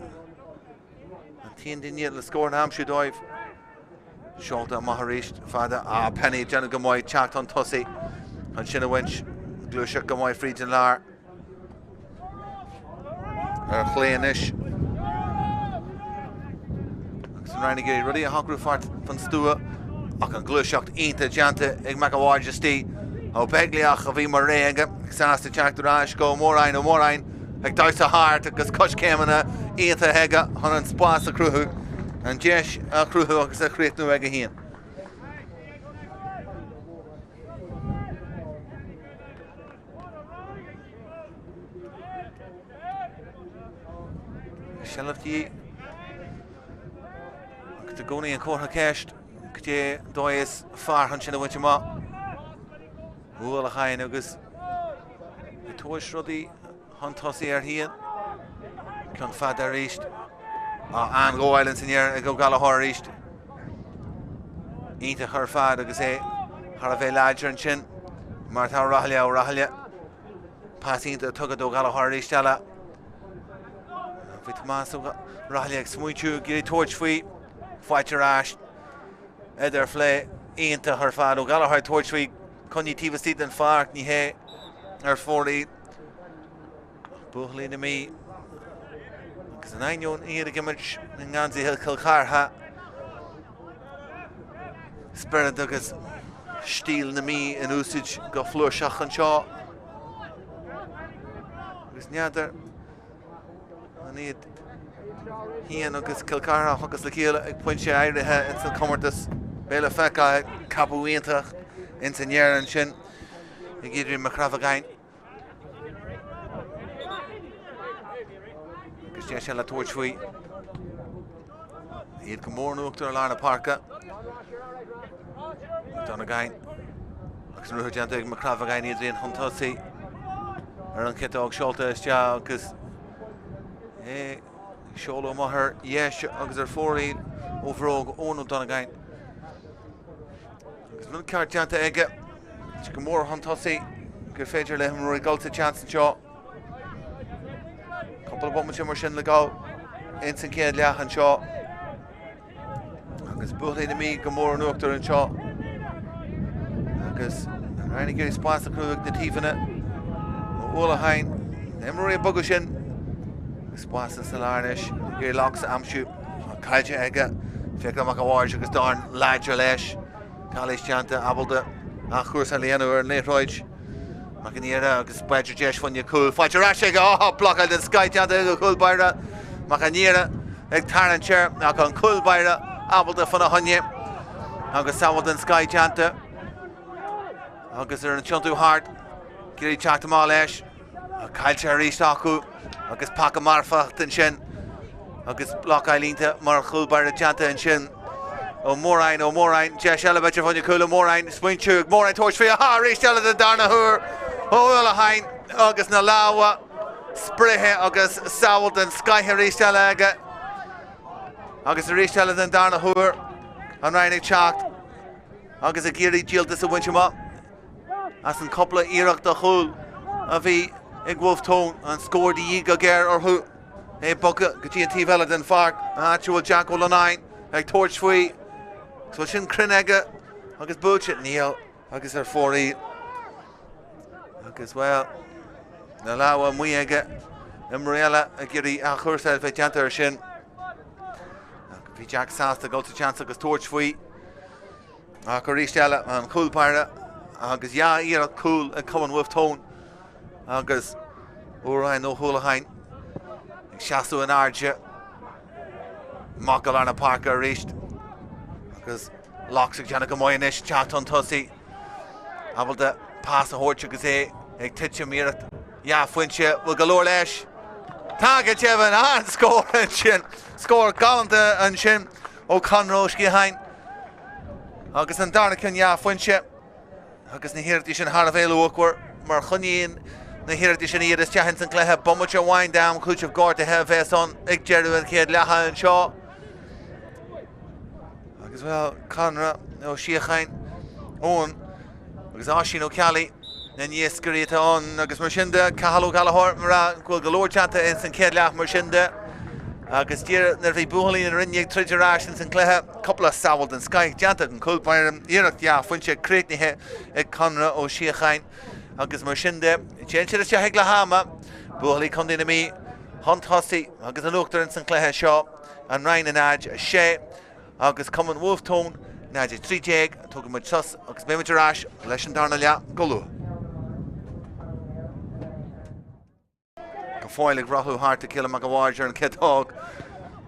an t-aon duine le scór a aimsiú dóibh. Seolta amach arís fada. Ah, Penny ag déanamh go maith teacht chun tosaigh. Ansin a bhaint gluaiseacht go maith fríd an lár. Ar chlé anois. Agus an Rinn ag iarraidh rudaí a shocrú fan stua ach an ghluaiseacht iontach déanta ag Mac a' Bhaird istigh. Ó Beaglaoich a bhí mar rogha aige, sásta teacht ar ais go Móráin, Ó Móráin ag damhsa thart agus coiscéimeanna iontacha aige chun an spás a chruthú, an deis a chruthú agus a chríochnú aige féin. Seilbh de dhíth. Agus i gcónaí an comhartha ceist cad é an dóigh is fearr chun sin a bhaint amach. Uallacháin agus ag tabhairt rudaí chun tosaigh air féin. Ceann fada arís. An-ghabháil ins an ndeireadh ag Ó Gallchóir arís. Iontach ar fad agus é thar a bheith láidir ansin mar tá Ó Rathaille Ó Rathaille. Pas iontach tugtha d'Ó Gallchóir arís eile. Bhí Tomás Ó Rathaille ag smaointiú ag iarraidh tabhairt faoi faighte ar ais. Idirphlé iontach ar fad Ó Gallchóir ag tabhairt faoi coinnithe taobh istigh den pháirc ní hé ar fóraoil. Buachaillí na Mí agus in ainneoin iad ag imirt i ngeansaithe Chill Chartha, spiorad agus stíl na Mí in úsáid go flúirseach anseo. Agus n'fheadar an iad féin agus Cill Chartha a thiocfas le chéile ag pointe áirithe ins an chomórtas. Beidh le feiceáil ceapadh iontach ins an ndeireadh ansin ag Adrian Mac Crabhagáin. Agus deis eile tabhairt faoi. Iad go mór in uachtar i lár na páirce. Donegan agus an ruathar déanta ag Mac Crabhagáin Adrian chun tosaigh ar an chiotóg seolta isteach agus é ag seoladh amach ar dheis agus ar fóraoil ó bhróg Eoin Ó Donegan. Agus an rud ceart déanta aige, tá go mór chun tosaigh gur féidir le himreoirí dul sa tseans anseo. Cúpla bomaite mar sin le gabháil ins an chéad leath anseo. Agus buachaillí na Mí go mór in uachtar anseo. Agus an Rinn ag iarraidh spás a chruthú ag na taobhanna. Ó Uallacháin, na himreoirí ag bogadh sin. Agus spás sa lár anois, ag iarraidh Locks a aimsiú. Caillte aige Fiachra Mac a' Bhaird agus dorn láidir leis. Calaois déanta, ábalta athchúrsáil a dhéanamh ar an liathróid. Mac an Íre agus b'fhéidir deis fá choinne cúl. Faighte ar ais aige. Á, blocáil den scoith déanta ag an chúl báire. Mac an Íre ag tarraingt air ach an cúl báire ábalta fána choinne. Agus sábháil den scoith déanta. Agus ar an tiontú thart, ag iarraidh teacht amach leis. Caillte arís acu agus paca marfach ansin agus blocáil iontach mar chúl báire déanta ansin ó Móráin, Ó Móráin, deis eile b'fhéidir fá choinne cúl Ó Móráin, smaointiú ag Móráin tabhairt faoi, aha, arís eile den darna huair ó Uallacháin agus na lámha spréithe agus sábháil den scoith arís eile aige agus arís eile den darna huair an Rinn ag teacht. agus ag iarraidh díoltas a bhaint amach as an cúpla iarracht de chúl a bhí ag Wolfe Tone, an scór de dhíth go géar orthu. É bogtha go dtí an taobh eile den pháirc, áit a bhfuil Jack Ó Lonáin ag tabhairt faoi. Tá sin cruinn aige agus buailte. Níl agus ar fóraoil. Agus, bhuel, na lámha amuigh aige. Imreoir eile ag iarraidh athchúrsáil a bheith déanta air sin. Bhí Jack sásta dul sa tseans agus tabhairt faoi. Ach arís eile, an cúl báire agus dhá iarracht cúl ag Cumann Wolfe Tone agus Odhrán Ó hUallacháin ag seasamh in airde. Amach go lár na páirce arís agus Locks ag déanamh go maith anois, teacht chun tosaigh, ábalta pas a thabhairt agus é ag titim iarracht dhea-phointe, bhfuil go leor leis. Tá go deimhin, an-scór ansin, scór galánta ansin ó Conor Ó Sciatháin agus an darna ceann dhea-phointe. Agus na hiarrachtaí sin thar a bheith luachmhar mar choinníonn na hiarrachtaí sin iad isteach ins an gcluiche. Bomaite amháin d'am cúitimh gortaithe a bheas ann ag deireadh an chéad leatha anseo. Agus bhuel, Conor Ó Síocháin, Eoin agus Oisín Ó Ceallaigh na n-iascairí atá ann agus mar sin de, Cathal Ó Gallchóir, mar go bhfuil go leor déanta ins an chéad leath mar sin de. Agus díreach nuair a bhí buachaillí na Rinne ag troid ar ais ins an gcluiche, Cúpla sábháil den scoith déanta ag an gcúl báire, iarracht dhea-phointe críochnaithe ag Conor Ó Síocháin agus mar sin de, téann siad isteach ag leath ama, buachaillí Chontae na Mí chun tosaigh agus in uachtar ins an chluiche seo, An Rinn 0, 6 agus Cumann Wolfe Tone 0, 13. Tógfaidh muid sos agus beidh muid ar ais leis an darna leath go luath. Go fóill ag rothlú thart ag Cillian Mac a' Bhaird ar an chiotóg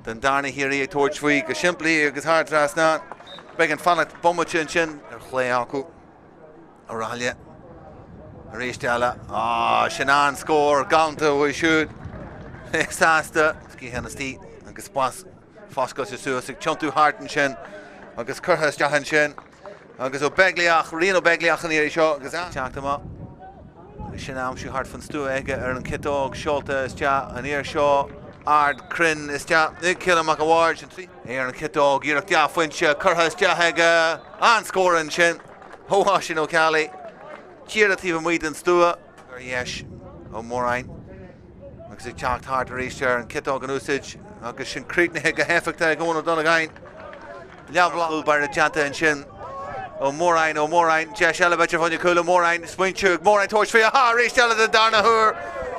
den darna hiarraidh ag tabhairt faoi go simplí agus thar trasnán. Beidh an fanacht bomaite ansin ar chlé acu. Araile. Arís eile. Á, sin an-scór galánta uaidh siúd. É sásta. Sciathán istigh agus spás foscailte suas ag tiontú thart ansin agus curtha isteach ansin. Agus Ó Beaglaoich, Rian Ó Beaglaoich an iarraidh seo agus a. Teacht amach. Agus sin aimsiú thart fan stua aige ar an chiotóg, seolta isteach an iarraidh seo, ard cruinn isteach ag Cillian Mac a' Bhaird. É ar an chiotóg, iarracht dea-phointe curtha isteach aige, an-scór ansin ó Oisín Ó Ceallaigh, díreach taobh amuigh den stua. Ar dheis Ó Móráin agus ag teacht thart arís ar an chiotóg in úsáid agus sin críochnaithe go héifeachtach ag Eoin Ó Donnagáin. Leathbhloc cúl báire déanta ansin Ó Móráin, Ó Móráin, deis eile b'fhéidir fá choinne cúl Ó Móráin, smaointiú ag Móráin tabhairt faoi, aha, arís eile den darna huair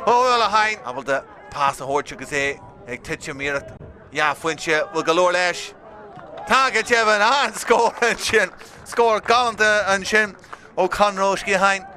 Ó Uallacháin. Ábalta pas a thabhairt agus é ag titim iarracht dhea-phointe, bhfuil go leor leis. Tá go deimhin, an-scór ansin, scór galánta ansin ó Conor Ó Sciatháin.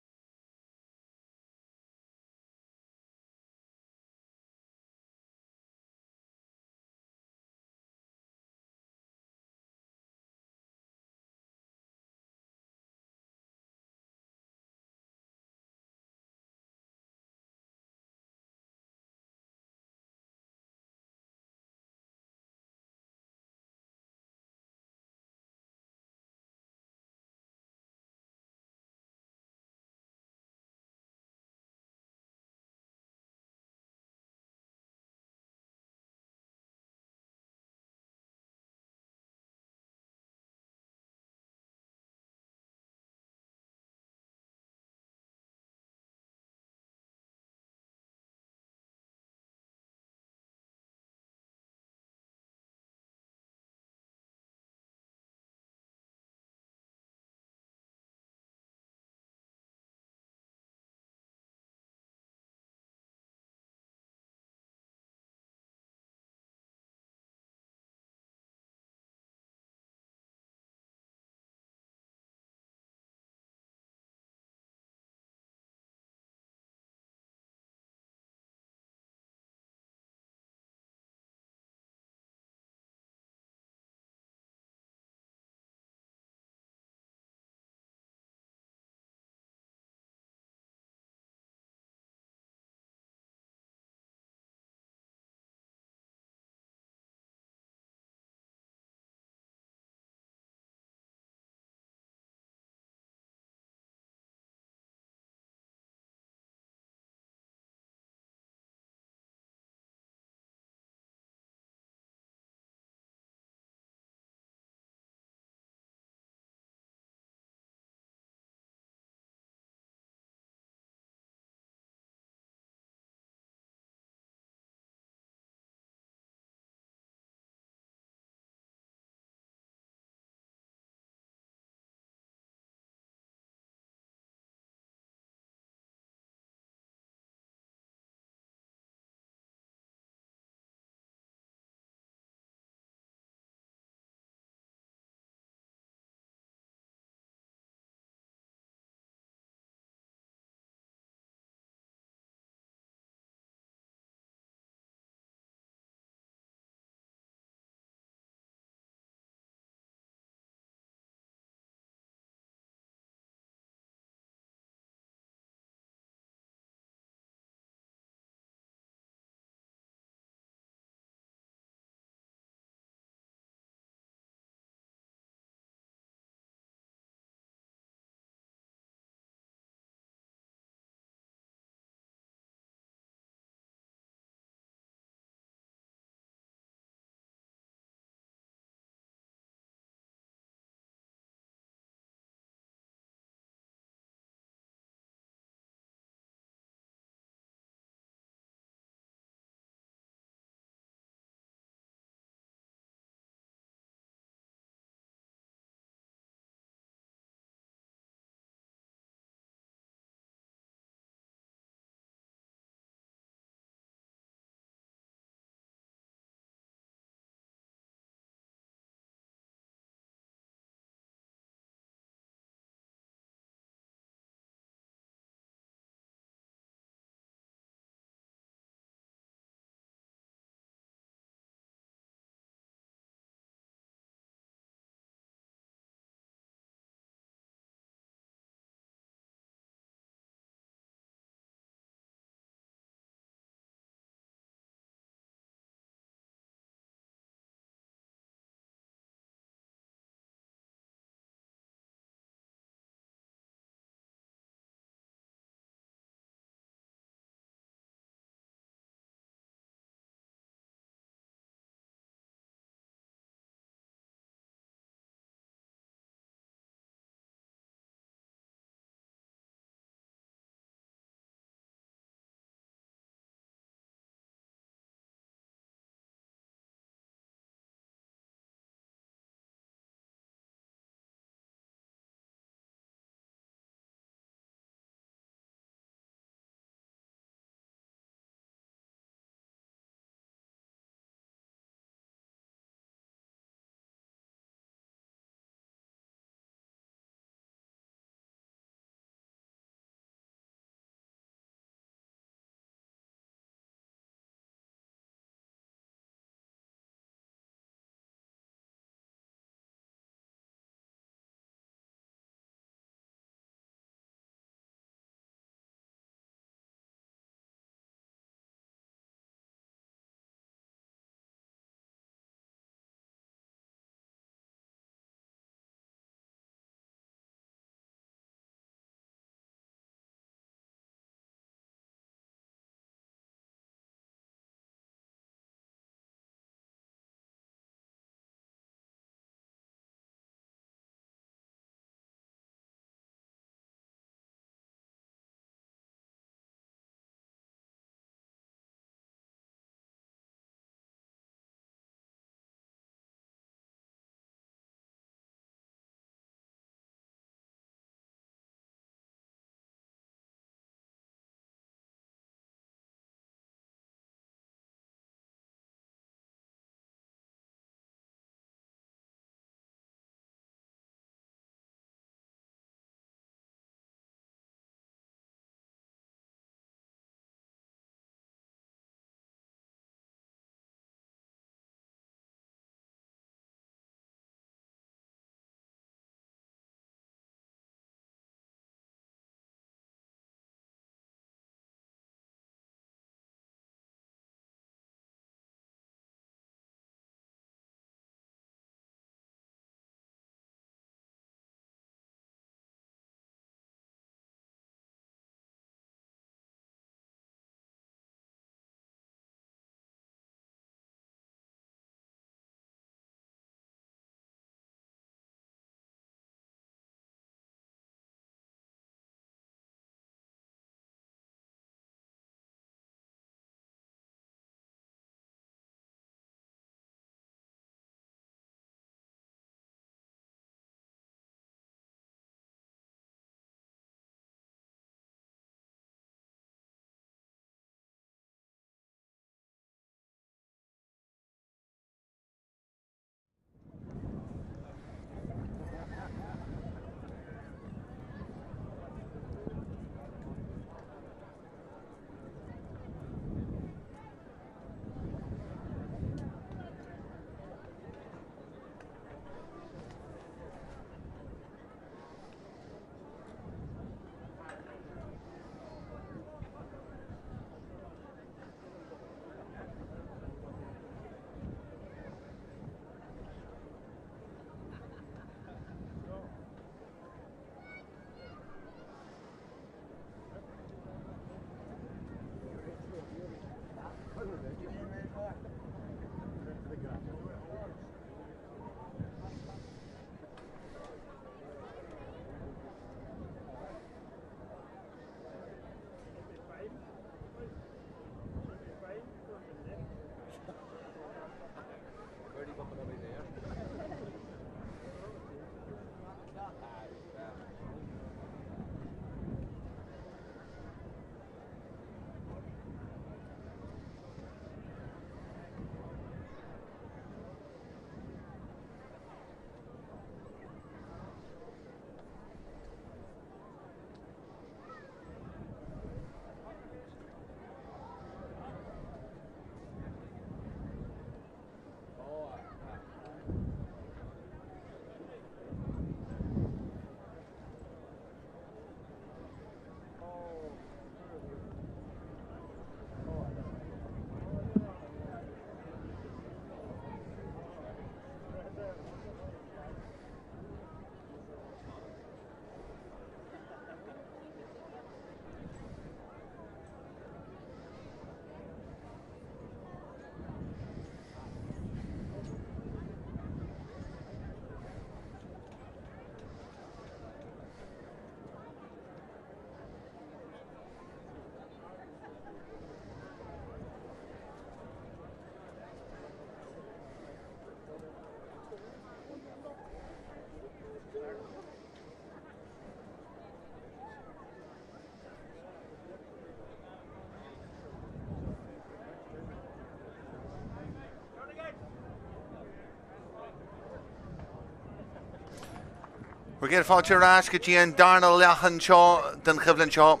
Bhur gcéad fáilte ar ais go dtí an darna leath anseo den choimhlint seo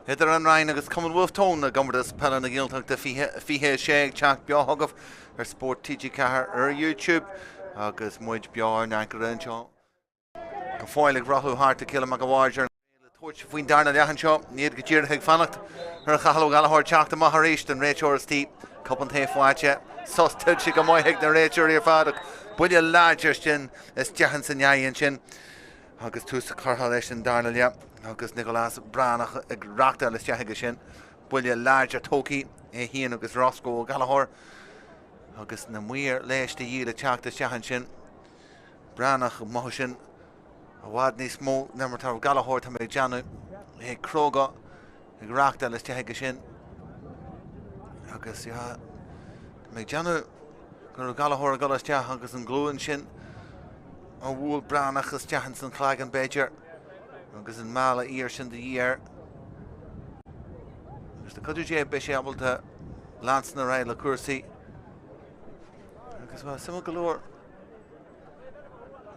idir an Rinn agus Cumann Bhulf Tón i gComórtas Peile na Gaeltachta 2026 ag teacht beo chugaibh ar Spórt TG4 ar YouTube agus muid beo ar an ancaire anseo go fóill ag rothlú thart ag Cillian Mac a' Bhaird ar Le tabhairt faoin darna leath anseo, iad go díreach ag fanacht ar Chathal Ó Gallchóir teacht amach arís don réiteoir istigh. Cupán tae faighte, sos tuillte go maith ag na réiteoirí ar fad ach buille láidir sin isteach ins an aghaidh ansin agus tús curtha leis an darna leath agus Nicolás Breathnach ag reachtáil isteach aige sin. Buille láidir tógtha, é féin agus Roscoe Ó Gallchóir agus na maoir leighis de dhíth le teacht isteach ansin. Breathnach amuigh sin. I bhfad níos mó ná mar atá Ó Gallchóir, tá mé ag déanamh, é cróga ag reachtáil isteach aige sin agus yeah, tá mé ag déanamh go raibh Gallchóir ag dul isteach agus an glúin sin a bhuail Breathnach isteach ins an chlaigeann b'fhéidir agus an mála oighir sin de dhíth air. Agus le cuidiú Dé beidh sé ábalta leanstan ar aghaidh le cúrsaí agus bhuel, suimiúil go leor.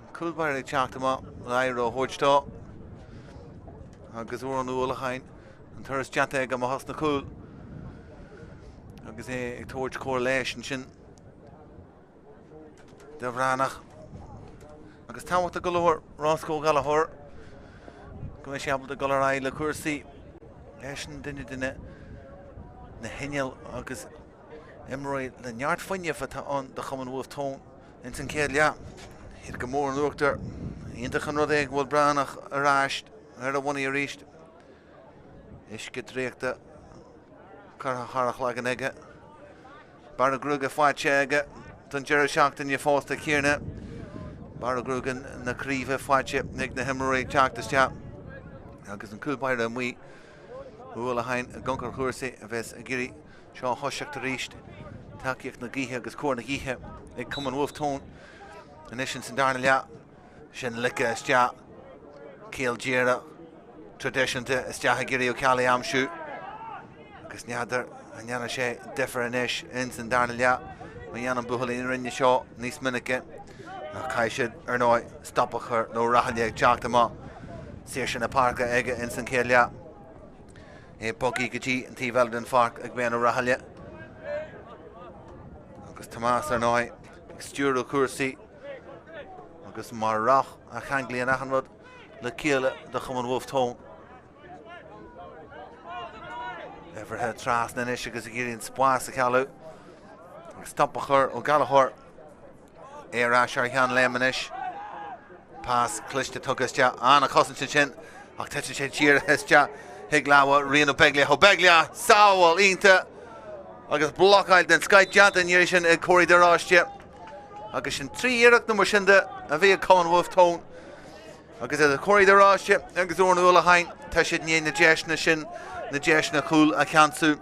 An cúl báire ag teacht amach le aire a thabhairt dó agus Odhrán Ó Uallacháin an turas déanta aige amach as na cúil agus é ag tabhairt cóir leighis ansin do Bhreathnach. Agus tábhachtach go leor Roscoe Ó Gallchóir go mbeidh sé ábalta dul ar aghaidh le cúrsaí eisean duine de na hinnill agus imreoirí le neart fuinnimh atá ann do Chumann Bhulf Tón. Ins an chéad leath, iad go mór in uachtar. Iontach an rud é go bhfuil Breathnach ar ais ar a bhonnaí arís. Uisce draíochta curtha thar a chloigeann aige. Bearradh gruaige faighte aige don deireadh seachtaine fosta céanna. Bearradh gruaige na craoibhe faighte ag na himreoirí ag teacht isteach agus an cúl báire amuigh. Ó Uallacháin i gconc ar chúrsaí a bheas ag iarraidh seo a thoiseacht arís. Tacaíocht na gaoithe agus cóir na gaoithe ag Cumann Bhulf Tón anois ins an darna leath. Sin ligthe isteach. Caol díreach traidisiúnta isteach ag iarraidh Ó Ceallaigh a aimsiú. Agus n'fheadar an ndéanfaidh sé difear anois ins an darna leath. Má dhéanann buachaillí na Rinne seo níos minice. Ach caithfidh siad, ar ndóigh, stop a chur le Ó Rathaille ag teacht amach. Saoirse na páirce aige ins an chéad leath. É bogtha go dtí an taobh eile den pháirc ag Ben Ó Rathaille. Agus Tomás, ar ndóigh, ag stiúradh cúrsaí agus mar roth a cheanglaíonn achan rud le chéile do Chumann Bhulf Tón. Oibrithe trasna anois agus ag iarraidh an spás a chealú. Agus stop a chur Ó Gallchóir. É ar ais ar a sheanléim anois. Pas cliste tugtha isteach. An-chosaint ansin ach titeann sé díreach isteach chuig lámha Rian Ó Beaglaoich. Ó Beaglaoich, sábháil iontach agus blocáil den scoith déanta an iarraidh sin ag Corey de Róiste. Agus sin 3 iarracht nó mar sin de a bhí ag Cumann Bhulf Tón. Agus idir Corey de Róiste agus Odhrán Ó Uallacháin, tá siad i ndiaidh na deiseanna sin, na deiseanna cúl a cheansú.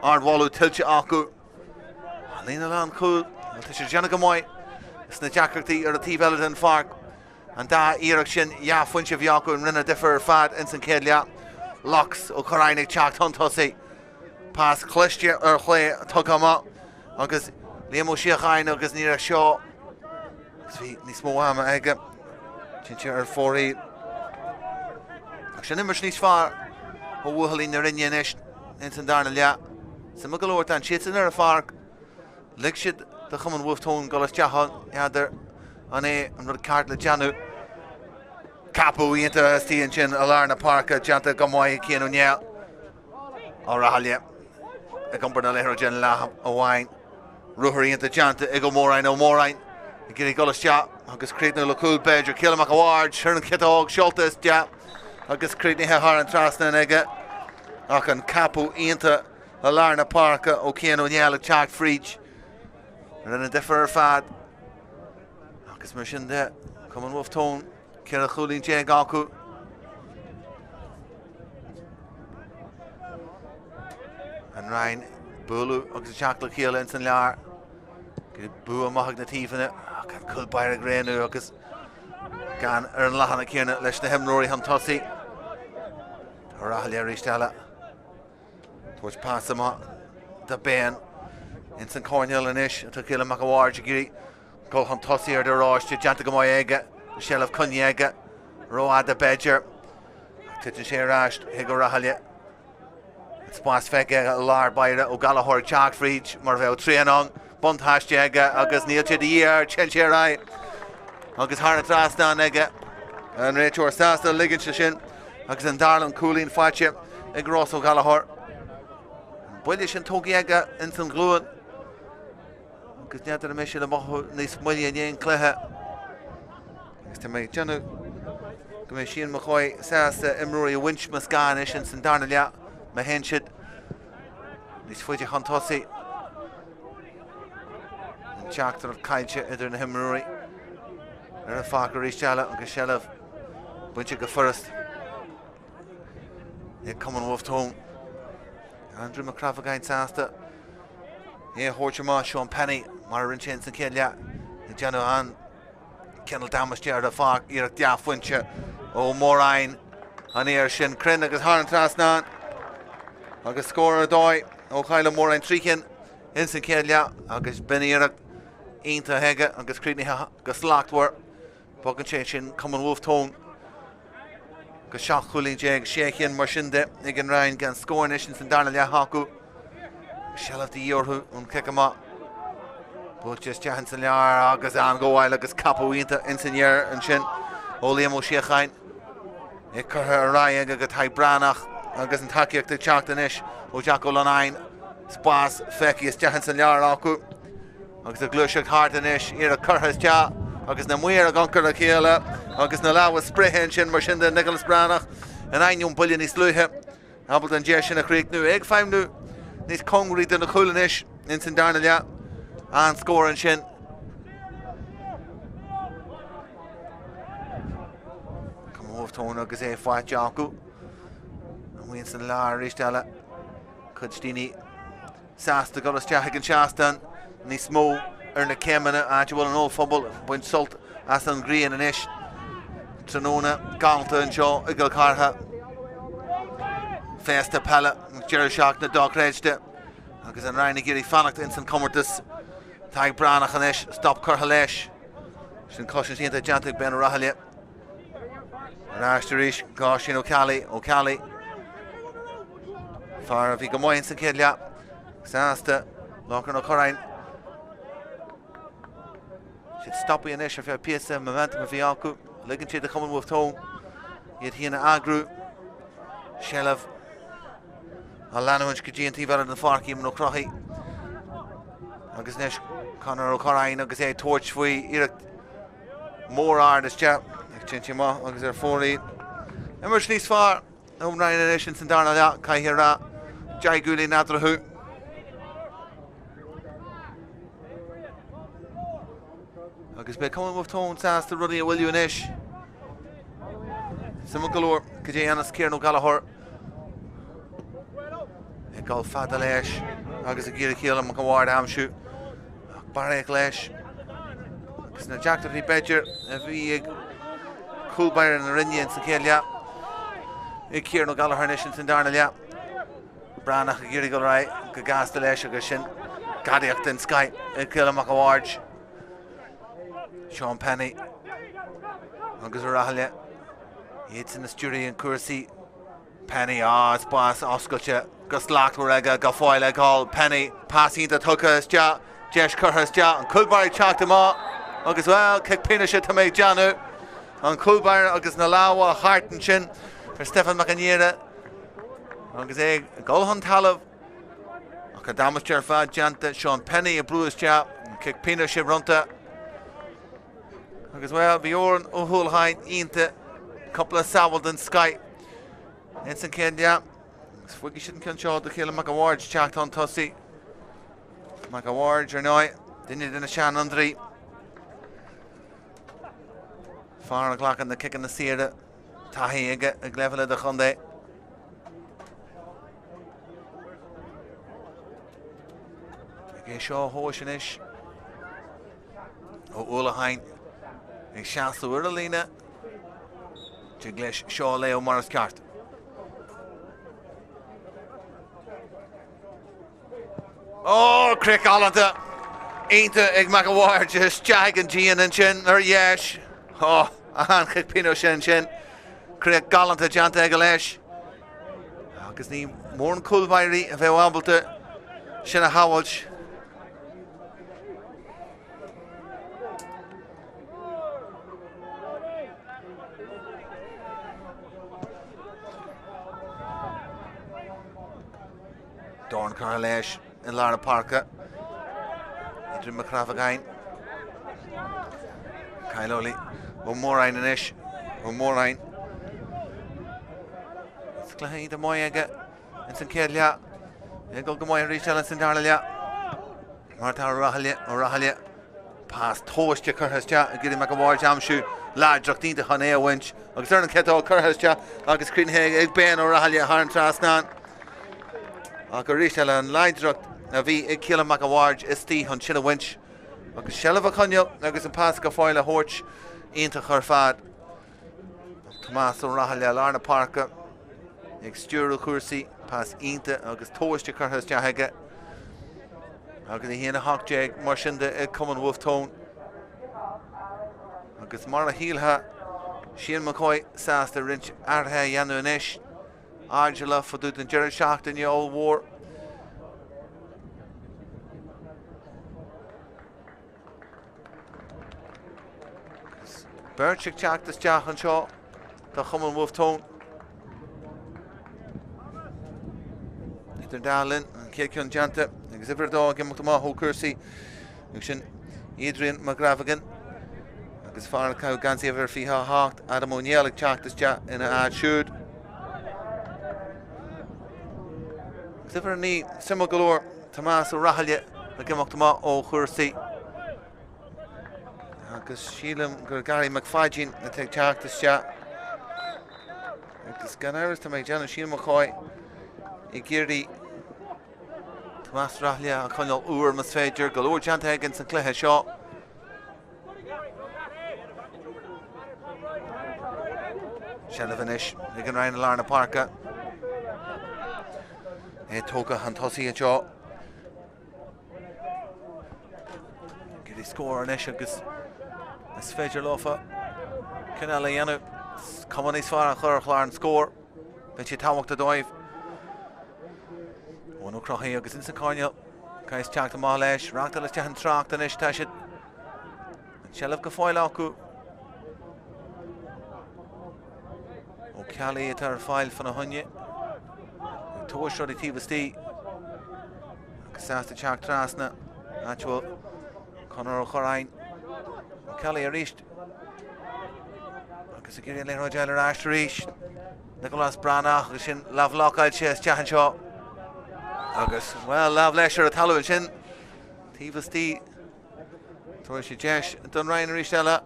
Ardmholadh tuillte acu. An líne lánchúil, bhuel tá siad ag déanamh go maith sna deacrachtaí ar an taobh eile den pháirc. An dá iarracht sin, dhá phointe a bhí acu a rinne difear ar fad ins an chéad leath. Lux Ó Curráin ag teacht chun tosaigh. Pas cliste ar chlé tugtha amach agus Liam Ó Síocháin agus ní raibh seo agus bhí níos mó ama aige. Cinnte ar fóraoil. Ach sin imirt níos fearr ó bhuachaillí na Rinne anois ins an darna leath. Suimiúil go leor, d'fhan siadsan ar an pháirc. Lig siad do Chumann Bhulf Tón dul isteach ann. N'fheadar an é an rud ceart le déanamh. Ceapadh iontach istigh ansin i lár na páirce, déanta go maith ag Cian Ó Néill. Ó Rathaille ag iompar na liathróide an leath amháin. Ruathar iontach déanta ag Ó Móráin. Ó Móráin ag iarraidh dul isteach agus críochnú le cúl b'fhéidir. Cillian Mac a' Bhaird ar an chiotóg seolta isteach agus críochnaithe thar an trasnán aige. Ach an ceapadh iontach i lár na páirce ó Cian Ó Néill ag teacht fríd. Rinne difear ar fad. Agus mar sin de, Cumann Bhulf Tón, 14 chúilín acu. An Rinn bualadh agus ag teacht le chéile ins an lár. Bua amach ag na taobhanna ach an cúl báire ag raonú agus gan ar an leathanach céanna leis na himreoirí chun tosaigh. Ó Rathaille arís eile. Tabhairt pas amach do Ben ins an choirnéal anois atá Cillian Mac a' Bhaird ag iarraidh dul chun tosaigh ar de Róiste déanta go maith aige, seilbh coinnithe aige. Rófhada b'fhéidir. Ach titeann sé ar ais chuig Ó Rathaille. An spás feicthe i lár báire Ó Gallchóir ag teacht fríd mar a bheadh traein ann. Buntáiste aige agus níl sé de dhíth air, téann sé ar aghaidh agus thar an trasnán aige. An réiteoir sásta ligint de sin agus an darna cúilín faighte ag Ross Ó Gallchóir. An buille sin tógtha aige ins an ghlúin. Agus n'fheadar an mbeidh sé le mothú níos moille i ndiaidh an chluiche. Agus tá mé ag déanamh go mbeidh Cian McCoy sásta imreoirí a bhaint más gá anois ins an darna leath má théann siad níos faide chun tosaigh. An teachtaireacht caillte idir na himreoirí ar an pháirc arís eile agus seilbh bainte go furast ag Cumann Wolfe Tone. Andrew Mac Crafagáin sásta é a thabhairt amach, Sean Penny, mar a rinne sé ins an chéad leath, ag déanamh an cineál damáiste ar an pháirc, iarracht dea-phointe ó Móráin an iarraidh sin cruinn agus thar an trasnán agus scór ar dóigh ó Kyle Ó Móráin, 3 chinn ins an chéad leath agus b'in iarracht iontach aige agus críochnaithe go slachtmhar. Bogann sé sin Cumann Wolfe Tone go 17 chúilín, 6 chinn mar sin de ag an Rinn gan scór anois ins an darna leath acu. Seilbh de dhíth orthu ón chic amach. Buailte isteach ins an lár agus an-ghabháil agus capadh iontach ins an dheireadh ansin ó Liam Ó Síocháin. É curtha ar aghaidh aige go Tadhg Breathnach agus an tacaíocht ag teacht anois ó Jack Ó Lonáin. Spás feicthe isteach ins an lár acu. Agus ag gluaiseacht thart anois, iarracht curtha isteach agus na maoir ag amharc ar a chéile agus na lámha sproiche ansin mar sin de Nicholas Breathnach in ainneoin buille níos luaithe. Ábalta an deis sin a chríochnú. Ag feidhmiú níos cóngaraí do na cúil anois ins an darna leath. An scór ansin. Cumann Wolfe Tone agus é faighte acu. Amuigh ins an lár arís eile. Cuid daoine sásta dul isteach ag an seastán níos mó ar na céimeanna, áit a bhfuil an ollphuball ag baint sult as an ghrian anois tráthnóna galánta anseo i gCill Chartha. Féasta peile deireadh seachtaine dochreidte agus an Rinn ag iarraidh fanacht ins an chomórtas. Tadhg Breathnach anois, stop curtha leis. Sin cosaint iontach déanta ag Ben Ó Rathaille. Ar ais arís go Oisín Ó Ceallaigh, Ó Ceallaigh. Fear a bhí go maith sa chéad leath. Sásta Lorcán Ó Curráin. Siad stoptha anois ar feadh píosa momentum a bhí acu. Ligeann siad do Chumann Wolfe Tone iad féin a eagrú. Seilbh á leanúint go dtí an taobh eile den pháirc Éamonn Ó Crochaigh. Agus anois Conor Ó Curráin agus é ag tabhairt faoi iarracht mór ard isteach ag téann sé amach agus ar fóraoil. Imirt níos fearr ón Rinn anois ins an darna leath, caithfidh a rá, 10 gcúilín eatarthu. Agus beidh Cumann Wolfe Tone sásta rudaí a mhoilliú anois. Suimiúil go leor cad é a dhéanfas Ciarán Ó Gallchóir ag dul fada leis agus ag iarraidh Keelan Mac an Bhaird a aimsiú. Ach barraíocht leis agus na deacrachtaí b'fhéidir a bhí ag cúl báire na Rinne ins an chéad leath ag Ciarán Ó Gallchóir anois ins an darna leath. Breathnach ag iarraidh dul ar aghaidh go gasta leis agus sin gadaíocht den scoth ag Keelan Mac an Bhaird. Sean Penny agus Ó Rathaille iad san a stiúraíonn cúrsaí. Penny, ah, spás oscailte go slachtmhar aige go fóill ag dul. Penny, pas iontach tugtha isteach, deis curtha isteach, an cúl báire ag teacht amach agus, bhuel, cic pionóis atá mé ag déanamh. An cúl báire agus na lámha thart ansin ar Stephen Mac an Aoire agus é ag dul chun talaimh. Ach an damáiste ar fad déanta, Sean Penny ag brú isteach, an cic pionóis bronnta. Agus, bhuel, bhí Odhrán Ó hUallacháin iontach, cúpla sábháil den scoith ins an chéad leath. Agus fágfaidh siad an ceann seo do Chéile Mac a' Bhaird teacht chun tosaigh. Mac a' Bhaird, ar ndóigh, duine de na seanfhondúirí. Fear a ghlacann na ciceanna saora, taithí aige ag leibhéal idirchontae. Ag é seo a thomhais anois. Ó Uallacháin ag seasamh ar an líne. Tig leis seo a léamh mar is ceart. Ó, crioch galánta! Iontach ag Mac a' Bhaird isteach ag an díon ansin ar dheis. Ó! An chic pionóis sin ansin. Críoch galánta déanta aige leis. Agus ní mórán cúlbáirí a bheadh ábalta sin a shábháilt. Dorn curtha leis i lár na páirce. Adrian Mac Crabhagáin. Kyle O'Leary. Ó Móráin anois. Ó Móráin. Is cluiche iontach maith aige ins an chéad leath. Ag dul go maith arís eile ins an dara leath. Mar atá Ó Rathaille, Ó Rathaille. Pas tomhaiste curtha isteach ag iarraidh Mac a' Bhaird a aimsiú. Láidreacht iontach chun é a bhaint agus ar an chiotóg curtha isteach agus críochnaithe ag Ben Ó Rathaille thar an trasnán. Ach arís eile an láidreacht a bhí ag Keelan Mac a' Bhaird istigh chun sin a bhaint agus seilbh a choinneáil agus an pas go fóill a thabhairt iontach ar fad. Tomás Ó Rathaille i lár na páirce ag stiúradh cúrsaí, pas iontach agus tomhaiste curtha isteach aige. Agus 1-18 mar sin de ag Cumann Wolfe Tone. Agus mar a shílfeá, Shane McCoy sásta roinnt athruithe a dhéanamh anois. Airdeallach fá dtaobh den deireadh seachtaine ollmhór. Beirt ag teacht isteach anseo do Chumann Wolfe Tone. Idir an dá linn, an chéad ceann déanta agus uimhir a dó ag imeacht amach ó chúrsaí. Agus sin Adrian McGravigan agus fear a chaith geansaí uimhir 28, Adam Ó Néill ag teacht isteach ina áit siúd. Agus uimhir a 9, suimiúil go leor, Tomás Ó Rathaille ag imeacht amach ó chúrsaí. Agus sílim gur Gary McFadyen atá ag teacht isteach. Agus gan amhras tá mé ag déanamh Shane McCoy ag iarraidh Tomás Rathaille a choinneáil úr más féidir. Go leor déanta aige sa chluiche seo. Seilbh anois ag an Rinn i lár na páirce. É tógtha chun tosaigh anseo. Ag iarraidh scór anois agus is féidir leofa ceann eile a dhéanamh. Cuma níos fearr a chur ar chlár an scóir. Beidh sé tábhachtach dóibh. Eoin Ó Cróthaigh agus ins an choirnéal. Caithfidh teacht amach leis. Reachtáil isteach an trácht anois. Tá siad an tseilbh go fóill acu. Ó Ceallaigh atá ar fáil fána choinne. Ag tomhais rudaí taobh istigh. Agus sásta teacht trasna. Áit a bhfuil Conor Ó Curráin. Ó Ceallaigh arís. Agus ag iarraidh an liathróid a fháil ar ais arís. Nicolás Breathnach agus sin lámh bhlocáilte isteach anseo. Agus, bhuel, lámh leis ar an talamh ansin. Taobh istigh. Tabharfaidh sé deis don Rinn arís eile.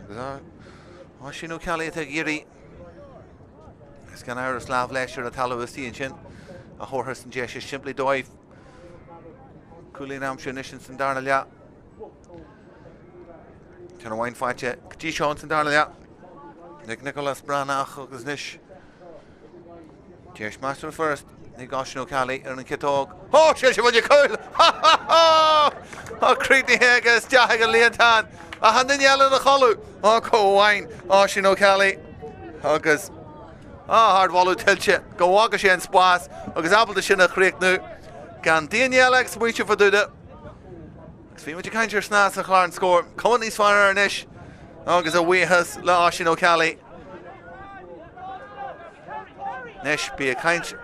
Agus Oisín Ó Ceallaigh atá ag iarraidh. Agus gan amhras lámh leis ar an talamh istigh ansin a thabharfas an deis is simplí dóibh. Cúilín a aimsiú anois ins an darna leath. Ceann amháin faighte go dtí seo ins an darna leath ag Nicholas Breathnach agus anois deis measartha furast ag Oisín Ó Ceallaigh ar an chiotóg. Ó, sé sin buille cúil! Ha ha ha! Tá críochnaithe aige isteach ag an líontán. Ach an duine eile ina chodladh. Ó, comhain Oisín Ó Ceallaigh agus á, ardmholadh tuillte go bhfaca sé an spás agus ábalta sin a chríochnú gan daoine eile ag smaointeamh fá dtaobh de. Agus bhí muid ag caint ar snas ar chlár an scóir. Cuma níos fearr air anois agus a bhuíochas le Oisín Ó Ceallaigh. Anois bí ag caint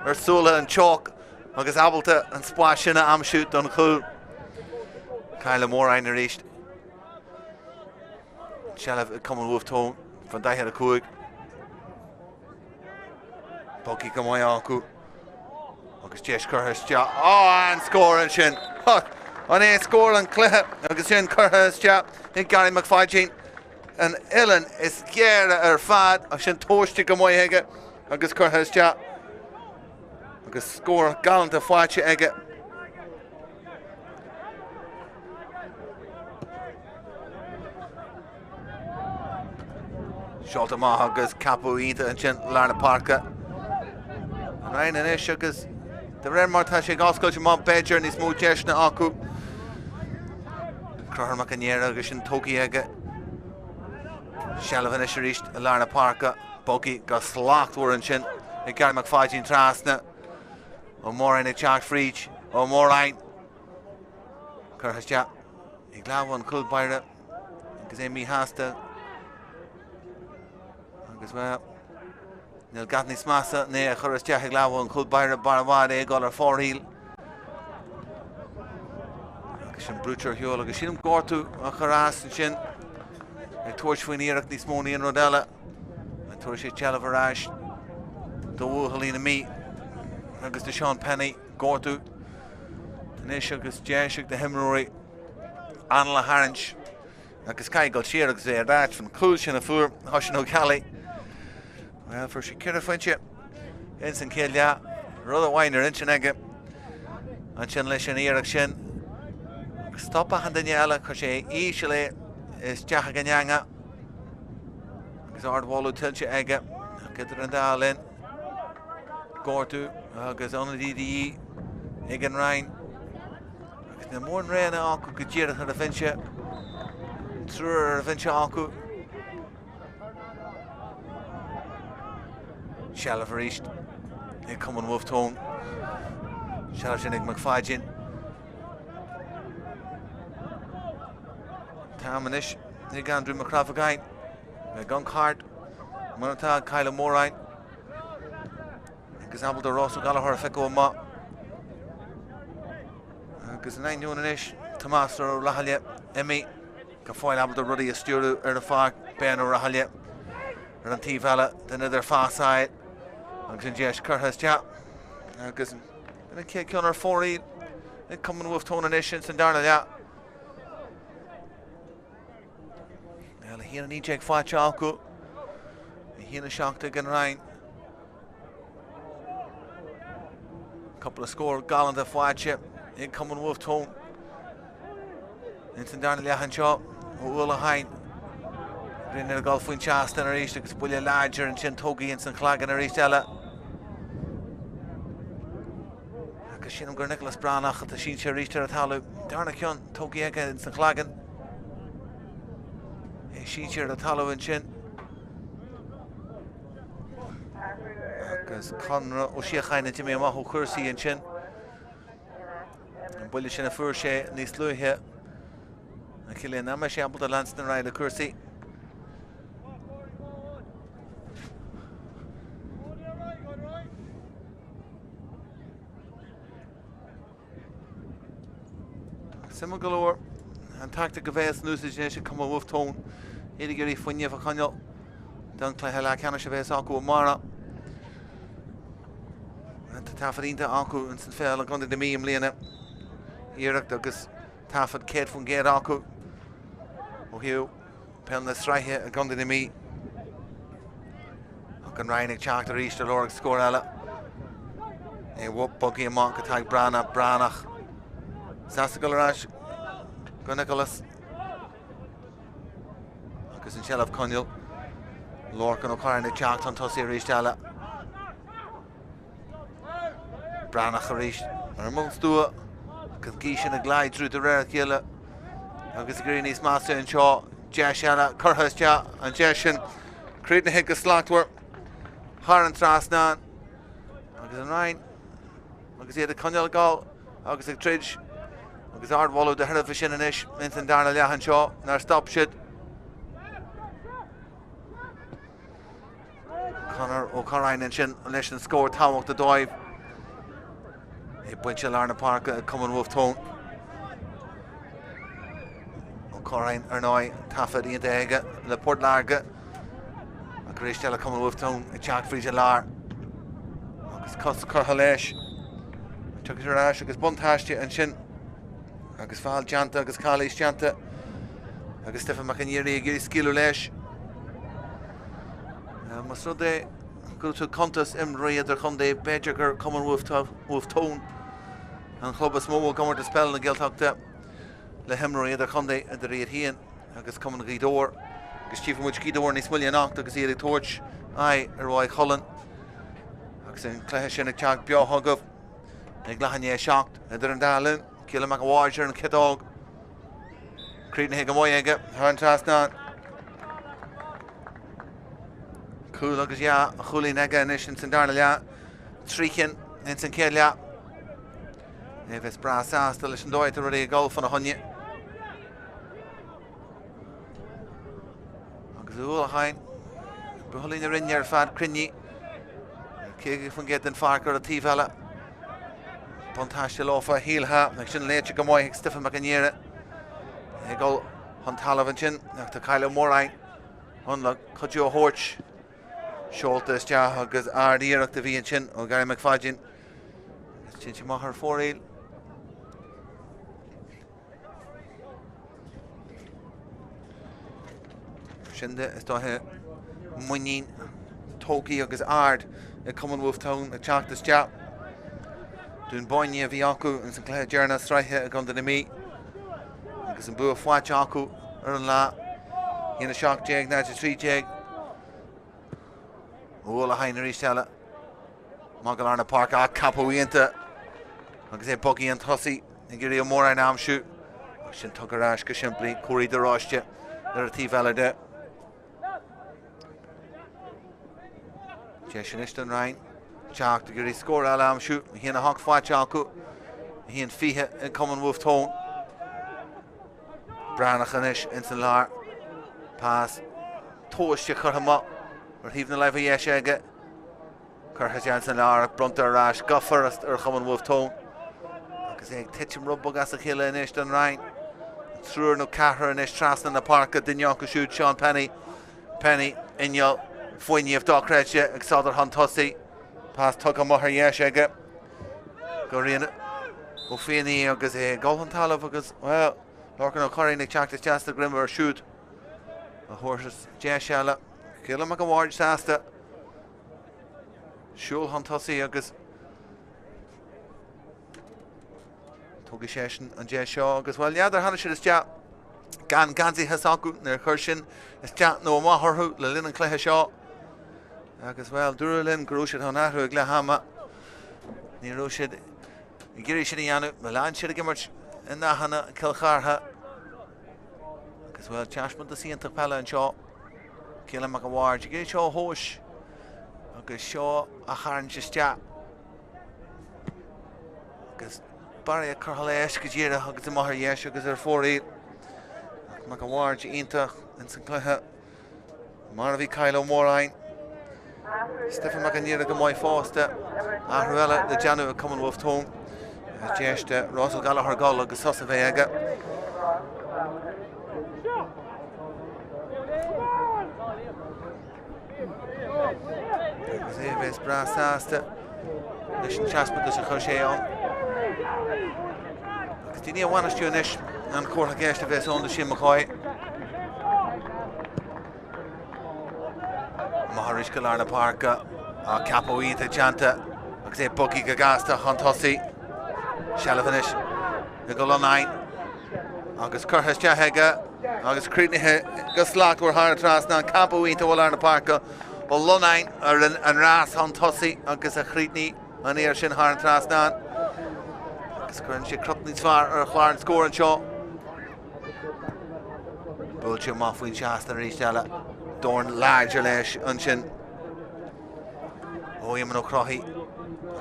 ar súile an tseoc agus ábalta an spás sin a aimsiú don chúl. Kyle Ó Móráin arís. Seilbh ag Cumann Wolfe Tone fan 45. Bogtha go maith acu. Agus deis curtha isteach. Á, an scór ansin! An é scór an chluiche agus sin curtha isteach ag Gary McFadyen. An uillinn is géire ar fad ach sin tomhaiste go maith aige agus curtha isteach. Agus scór galánta faighte aige. Seolta amach agus ceapadh iontach ansin lár na páirce. An Rinn anois agus de réir mar tá sé ag oscailt amach b'fhéidir níos mó deiseanna acu. Conchúr Mac an Aoire agus sin tógtha aige. Seilbh anois arís i lár na páirce. Bogtha go slachtmhar ansin ag Gary Mac Pháidín trasna. Ó Móráin ag teacht fríd. Ó Móráin curtha isteach ag lámha an chúl báire agus é míshásta. Agus bhuel, níl a dhath níos measa ná é a chur isteach ag lámha an chúl báire b'fhearr i bhfad é ag dul ar fóraoil. Agus sin brúite ar shiúl agus sílim gortú a chur as ansin ag tabhairt faoin iarracht níos mó ná aon rud eile. An tabharfaidh sé seilbh ar ais do bhuachaillí na Mí agus do Sean Penny gortú anois agus deis ag na himreoirí anáil a tharraingt. Agus caithfidh dul siar agus é ar ais an cúl sin a fuair Oisín Ó Ceallaigh. Bhuel, fuair sé ceithre phointe ins an chéad leath, rud amháin ar intinn aige ansin leis an iarracht sin. Agus stop achan duine eile, chuir sé íseal é isteach ag an eanga agus ardmholadh tuillte aige ach idir an dá linn, gortú agus ionadaí de dhíth ag an Rinn. Agus níl mórán roghanna acu go díreach ar an bhinse. Triúr ar an bhinse acu. Seilbh arís ag Cumann Bhulf Tón. Seilbh sin ag McFadyen. An t-am anois ag Andrew Mac Crábhagáin. Ag an cairt mar atá ag Kyle Ó Móráin. Agus ábalta Ross Ó Gallchóir a phiocadh amach. Agus in ainneoin anois, Tomás Ó Rathaille imithe go fóill ábalta rudaí a stiúradh ar an pháirc, Ben Ó Rathaille ar an taobh eile den idirphasáil agus an deis curtha isteach agus an chéad ceann ar fóraoil ag Cumann Bhulf Tón anois ins an darna leath. 1-19 faighte acu. 1-7 ag an Rinn. Cúpla scór galánta faighte ag Cumann Bhulf Tón. Ins an darna leath anseo ó Uallacháin. Rinn ag dul faoin seastán arís agus buille láidir ansin tógtha ins an chlaigeann arís eile. Agus sílim gur Nicholas Breathnach atá sínte arís ar an talamh. Darna ceann tógtha aige ins an chlaigeann. É sínte ar an talamh ansin. Agus Conor Ó Síocháin a d'imigh amach ó chúrsaí ansin. An buille sin a fuair sé níos luaithe. A chiallaíonn nach mbeidh sé ábalta leanstan ar aghaidh le cúrsaí. Suimiúil go leor an tactic a bheas in úsáid anois ag Cumann Bhulf Tón. Iad ag iarraidh fuinneamh a choinneáil don chluiche leathcheannais a bheas acu amárach. Tá taifead iontach acu ins an pheil i gContae na Mí i mbliana. Iarracht agus taifead 100% acu ó thaobh peil na sraithe i gContae na Mí. Ach an Rinn ag teacht arís ar lorg scór eile. É bogtha amach go Tadhg Breathnach, Breathnach. Sásta dul ar ais go Nicholas. Agus an tseilbh a choinneáil. Lorcan Ó Curráin ag teacht chun tosaigh arís eile. Breathnach arís ar an stua agus an ghaoth sin ag láidriú de réir a chéile agus ag éirí níos measa anseo. Deis eile curtha isteach an deis sin críochnaithe go slachtmhar thar an trasnán agus an Rinn agus iad ag coinneáil ag gabháil agus ag troid agus ardmholadh de thairbhe sin anois ins an darna leath anseo nár stop siad. Conor Ó Curráin ansin leis an scór tábhachtach dóibh. É bainte i lár na páirce ag Cumann Bhulf Tón. Ó Curráin ar ndóigh taifead iontach aige le Port Láirge. Ach arís eile Cumann Bhulf Tón ag teacht fríd an lár. Agus cos curtha leis. Tugtha ar ais agus buntáiste ansin. Agus feall déanta agus calaois déanta agus Stephen McInerney ag iarraidh scaoileadh leis. Más rud é go bhfuil tú ag cuntas imreoirí idirchontae, b'fhéidir gur Cumann Bhulf Tón an chlub is mó i gcomórtas peile na Gaeltachta le himreoirí idirchontae idir iad féin agus Cumann Ghaoth Dobhair. Agus tchífidh muid Gaoth Dobhair níos moille anocht agus iad ag tabhairt aghaidh ar Mhaigh Cuilinn agus an cluiche sin ag teacht beo chugaibh. Ag leath i ndiaidh 7 idir an dá linn, Cillian Mac a' Bhaird ar an chiotóg. Críochnaithe go maith aige thar an trasnán. Cúl agus dhá chúilín aige anois ins an darna leath. 3 chinn ins an chéad leath. É bheas breá sásta leis an dóigh atá rudaí ag dul fána choinne. Agus Ó hUallacháin, buachaillí na Rinne ar fad cruinnithe ar 50% den pháirc ar an taobh eile. Buntáiste leofa, shílfeá, ach sin léite go maith ag Stephen Mac an Aoire. Ag dul chun talaimh ansin, ach tá Kyle Ó Móráin ann le cuidiú a thabhairt. Seolta isteach agus ard-iarracht a bhí ansin ó Gary McFadyen. Agus téann sé amach ar fóraoil. Sin de, is dóiche, muinín tógtha agus ard ag Cumann Wolfe Tone ag teacht isteach. Dún Bóinne a bhí acu ins an cluiche deireanach sraithe i gContae na Mí agus an bua faighte acu ar an lá. 1 17 0 13. Ó hUallacháin arís eile. Amach go lár na páirce ach ceapadh iontach agus é bogtha chun tosaigh ag iarraidh Ó Móráin a aimsiú. Ach sin tugtha ar ais go simplí, Córaí de Róiste ar an taobh eile de. Deis anois don Rinn teacht ag iarraidh scór eile a aimsiú. 1-8 faighte acu. 1-20 ag Cumann Wolfe Tone. Breathnach anois ins an lár. Pas tomhaiste curtha amach ar thaobh na láimhe dheise aige. Curtha isteach ins an lár ach bronnta ar ais go furast ar Chumann Wolfe Tone. Agus é ag titim rud beag as a chéile anois don Rinn. Triúr nó ceathrar anois trasna na páirce, duine acu siúd Sean Penny. Penny, inneall fuinnimh dochreidte ag sodar chun tosaigh. Pas tugtha amach ar dheis aige go Rian Ó Fiannaí agus é ag dul chun talaimh agus, bhuel, Lorcan Ó Curraoin ag teacht isteach sa ghreim air siúd a thabharfas deis eile. Cillian Mac an Bhaird sásta siúl chun tosaigh agus tógfaidh seisean an deis seo agus, bhuel, n'fheadar, tháinig siad isteach gan geansaithe s'acu níor chuir sin isteach nó amach orthu le linn an chluiche seo. Agus, bhuel, dúradh linn go raibh siad chun athrú ag leath ama. Ní raibh siad ag iarraidh sin a dhéanamh. Lean siad ag imirt i ndathanna Chill Chartha. Agus, bhuel, taispeántas iontach peile anseo. Cillian Mac an Bhaird ag iarraidh seo a thomhais agus seo a tharraingt isteach. Agus Barry curtha leis go díreach agus amach ar dheis agus ar fóraoil. Ach Mac an Bhaird iontach ins an cluiche. Mar a bhí Kyle Ó Móráin. Stephen Mac an Aoire go maith fosta. Athrú eile le déanamh ag Cumann Wolfe Tone. Deis do Ross Ó Gallchóir dul agus sos a bheith aige. Agus é a bheas breá sásta leis an taispeántas a chuir sé ann. Agus daoine a bhainistiú anois an comhartha ceiste a bheas ann do Shane McCoy. Amach arís go lár na páirce, ceapadh iontach déanta agus é bogtha go gasta chun tosaigh. Seilbh anois ag Ó Lonáin agus curtha isteach aige agus críochnaithe go slachtmhar thar an trasnán. Ceapadh iontach ó lár na páirce Ó Lonáin a rinne an rás chun tosaigh agus a chríochnaigh an iarraidh sin thar an trasnán. Agus cuireann sé crot níos fearr ar chlár an scóir anseo. Buailte amach faoin seastán arís eile. Dorn láidir leis ansin. Ó Éamonn Ó Croithigh.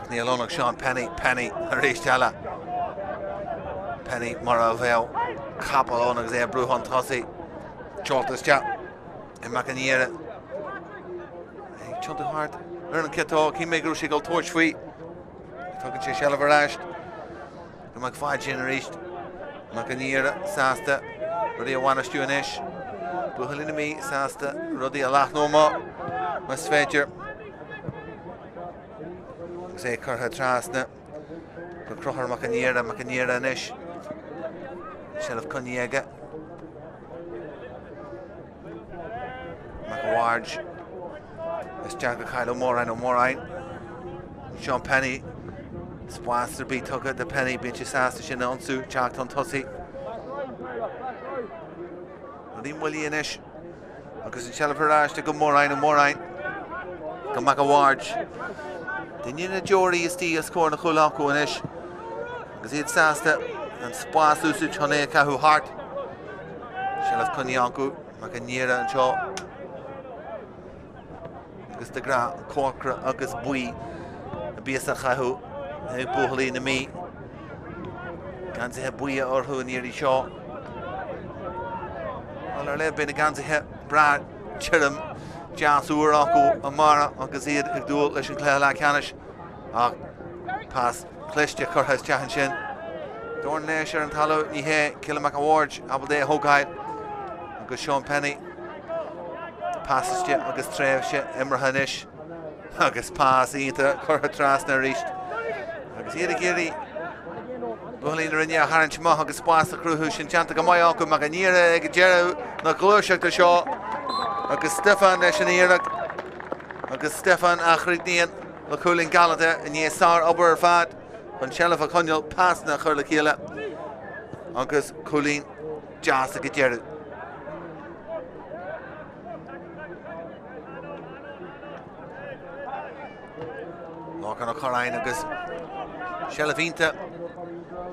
Ach níl ann ach Sean Penny. Penny arís eile. Penny mar a bheadh capall ann agus é ag brú chun tosaigh. Seolta isteach i Mac an Aoire. Ag tiontú thart ar an ciotóg. Shíl mé go raibh sé ag dul tabhairt faoi. Tugann sé seilbh ar ais. Go McFadyen arís. Mac an Aoire sásta rudaí a bhainistiú anois. Buachaillí na Mí sásta rudaí a leathnú amach más féidir. Agus é curtha trasna go Conchúr Mac an Aoire, Mac an Aoire anois. Seilbh coinnithe aige. Mac an Bhaird. Isteach go Kyle Ó Móráin, Ó Móráin. Sean Penny. Spás ar bith tugtha do Penny, bíonn sé sásta sin a ionsú, teacht chun tosaigh. Rudaí moillithe anois agus an tseilbh ar ais ag Ó Móráin, Ó Móráin go Mac an Bhaird. Duine de na deoraí istigh os comhair na chúil acu anois agus iad sásta an spás a úsáid chun é a chaitheamh thart. Seilbh coinnithe acu Mac an Íre anseo agus de ghnáth corcra agus buí a bhíos á chaitheamh ag buachaillí na Mí. Geansaithe buí orthu an iarraidh seo. Bhuel, ar leith beidh na geansaithe breá tirim deas úr acu amárach agus iad ag dúil leis an chluiche leathcheannais. Ach pas cliste curtha isteach ansin. Dorn leis ar an talamh, ní hé Cillian Mac an Bhaird ábalta é a thógáil agus Sean Penny. Pas istigh agus tréimhse imeartha anois agus pas iontach curtha trasna arís. Agus iad ag iarraidh buachaillí na Rinne a tharraingt amach agus spás a chruthú sin déanta go maith acu Mac an Íre ag deireadh na gluaiseachta seo agus Stiofán leis an iarracht agus Stiofán a chríochnaíonn Le cúilín galánta i ndiaidh sár-obair ar fad chun seilbh a choinneáil, pasanna a chur le chéile agus cúilín deas ag an deireadh. Lorcán Ó Curráin agus seilbh iontach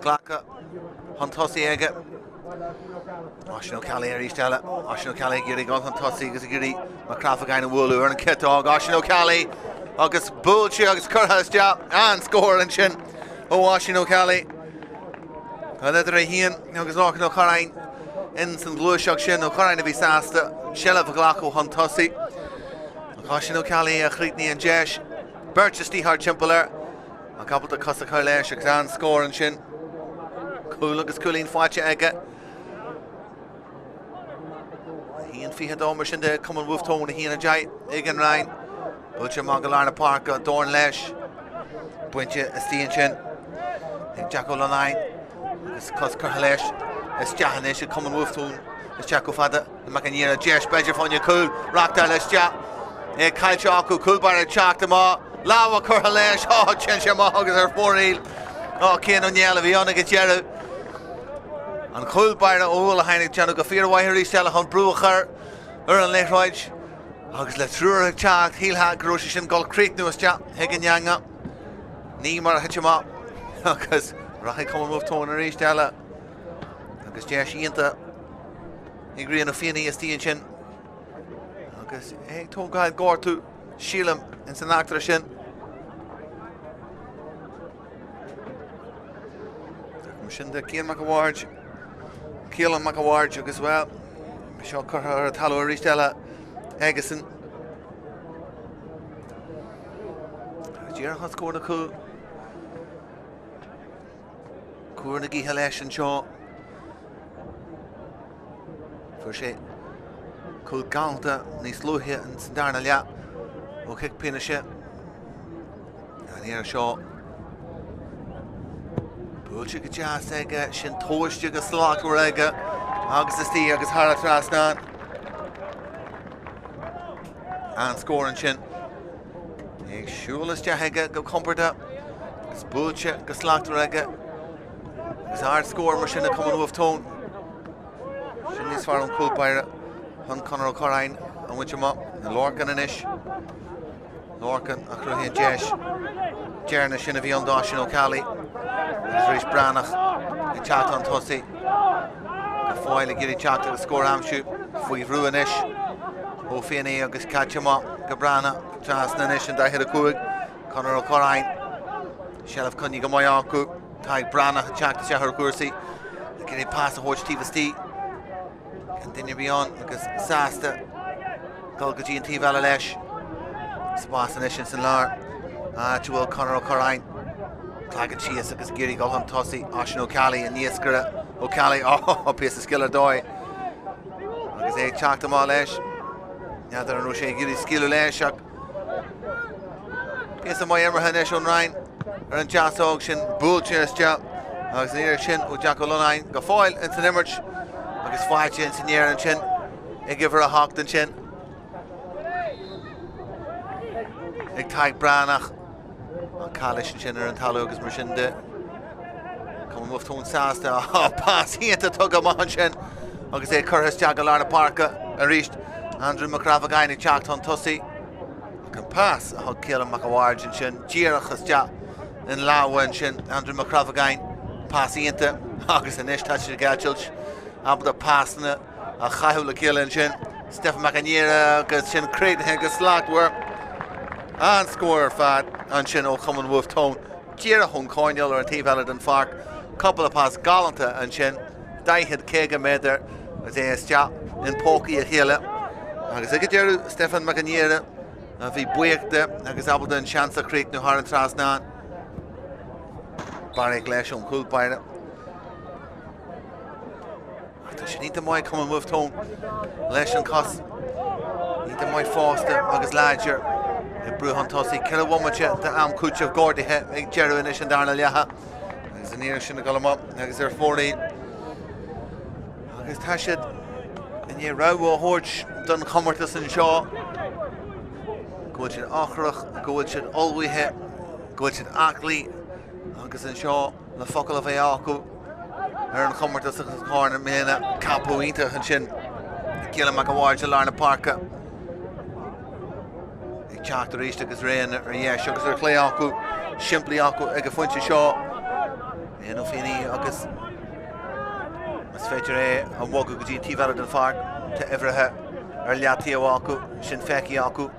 glactha chun tosaigh aige. Oisín Ó Ceallaigh arís eile. Oisín Ó Ceallaigh ag iarraidh dul chun tosaigh agus ag iarraidh Mac Crafagáin a bhualadh ar an ciotóg. Oisín Ó Ceallaigh agus buailte agus curtha isteach. An-scór ansin ó Oisín Ó Ceallaigh. An idir é féin agus Lorcan Ó Curráin ins an ghluaiseacht sin. Ó Curráin a bhí sásta seilbh a ghlacadh chun tosaigh. Oisín Ó Ceallaigh a chríochnaigh an deis. Beirt istigh thart timpeall air. Ach ábalta cos a chur leis agus an-scór ansin. Cúl agus cúilín faighte aige. 1-22 mar sin de Cumann Wolfe Tone 1-10 ag an Rinn. Buailte amach go lár na páirce, dorn leis. Bainte istigh ansin ag Jack Ó Lonáin agus cos curtha leis isteach anois ag Cumann Wolfe Tone isteach chomh fada. Mac an Íre deis b'fhéidir fá choinne cúl, reáchtáil isteach, é caillte acu, cúl báire ag teacht amach, lámha curtha leis, á, téann sé amach agus ar fóraoil, á, Cian Ó Néill a bhí ann ag an deireadh. An cúl báire ó Uallacháin ag déanamh go fíormhaith arís eile chun brú a chur ar an liathróid agus le triúr ag teacht, shílfeá go raibh sé sin ag dul críochnú isteach chuig an eangach. Ní mar a thit amach agus rachaidh Cumann Wolfe Tone arís eile agus deis iontach Ag Rian Ó Fiannaí istigh ansin agus é ag tógáil gortú, sílim, ins an eachtra sin. Mar sin de Cian Mac a' Bhaird, Keelan Mac a' Bhaird agus bhuel, seo curtha ar an talamh arís eile aigesan. Díreach os comhair na cúl. Cúr na gaoithe leis anseo. Fuair sé cúl galánta níos luaithe sa darna leath ó chic pionóis. An iarraidh seo buailte go deas aige, sin tomhaiste go slachtmhar aige agus istigh agus thar an trasnán. An scór ansin. Ag siúl isteach aige go compordach agus buailte go slachtmhar aige. Agus ard scór mar sin ag Cumann Wolfe Tone. Sin níos fearr ón cúl báire chun Conor Ó Curráin a bhaint amach. Lorcan anois. Lorcan a chruthaíonn deis deireanach sin a bhí ann d'Oisín Ó Ceallaigh. Agus arís Breathnach ag teacht chun tosaigh. Go fóill ag iarraidh teacht agus scór a aimsiú faoi bhrú anois. Ó Fiannaí agus caite amach go Breathnach trasna anois an 45. Conor Ó Curráin. Seilbh coinnithe go maith acu. Tadhg Breathnach ag teacht isteach ar chúrsaí. Ag iarraidh pas a thabhairt taobh istigh. Gan duine ar bith ann agus sásta dul go dtí an taobh eile leis. Spás anois ins an lár. Áit a bhfuil Conor Ó Curráin. Leagan síos agus ag iarraidh dul chun tosaigh. Oisín Ó Ceallaigh an iascaire Ó Ceallaigh. Ó, píosa scil ar dóigh. Agus é ag teacht amach leis. N'fheadar an raibh sé ag iarraidh scaoileadh leis ach píosa maith imeartha anois ón Rinn ar an deasóg sin buailte isteach agus an iarraidh sin ó Jack Ó Lonáin go fóill ins an imirt agus faighte ins an aer ansin ag uimhir 8 ansin ag Tadhg Breathnach. An cailis ansin ar an talamh agus mar sin de. Cumann Wolfe Tone sásta. Pas iontach tugtha amach ansin agus é curtha isteach go lár na páirce arís. Andrew Mac Rafagain ag teacht chun tosaigh. Ach an pas a thug Caolan Mac a' Bhaird ansin díreach isteach in lámha ansin Andrew Mac Rafagain. Pas iontach agus anois tá siad ag eitilt ábalta pasanna. a chaitheamh le chéile ansin. Stephen Mac an Aoire agus sin críochnaithe go slachtmhar. An-scór ar fad ansin ó Chumann Wolfe Tone. Díreach ón choirnéal ar an taobh eile den pháirc. Cúpla pas galánta ansin. 40, 50 méadar agus é isteach in pócaí a chéile. Agus ag an deireadh, Stephen Mac an Aoire a bhí buíoch de agus ábalta an seans a chríochnú thar an trasnán. Barraíocht leis ón chúl báire. Ach tá siad iontach maith Cumann Wolfe Tone leis an cos. Iontach maith fosta agus láidir ag brú chun tosaigh. 4 bhomaite d'am cúitimh gordaithe ag deireadh anois an darna leatha. Agus an iarraidh sin ag dul amach agus ar fóraoil. Agus tá siad i ndiaidh rabhadh a thabhairt don chomórtas anseo go bhfuil siad ocrach, go bhfuil siad ullmhaithe, go bhfuil siad aclaí agus anseo na focail a bheidh acu ar an chomórtas agus an corn i mbliana. Ceapadh iontach ansin Cillian Mac a' Bhaird i lár na páirce. Ag teacht arís agus raon ar dheis agus ar chlé acu, simplí acu ag an phointe seo. Éanna Ó Fiannaí agus is féidir é a bhogadh go dtí an taobh eile den pháirc. Tá uimhreacha ar leataobh acu, sin feicthe acu.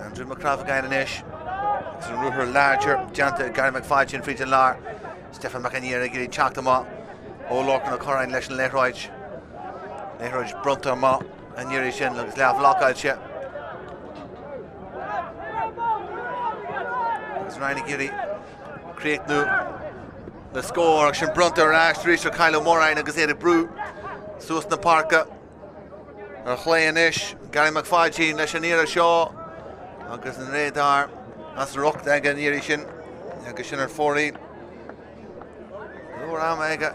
Andrew Mac Crabhagáin anois agus an ruathar láidir déanta ag Gary McFadyen fríd an lár. Stephen Mac an Aoire ag iarraidh teacht amach ó Lorcan Ó Curráin leis an liathróid. Liathróid bronnta amach an iarraidh sin agus leathbhlocáilte. Agus Rinn ag iarraidh críochnú le scór agus sin bronnta ar ais arís ar Kyle Ó Móráin agus iad ag brú suas na páirce. Ar chlé anois, Gary McPháidín leis an iarraidh seo agus an radar as riocht aige an iarraidh sin agus sin ar fóraoil. Leor ama aige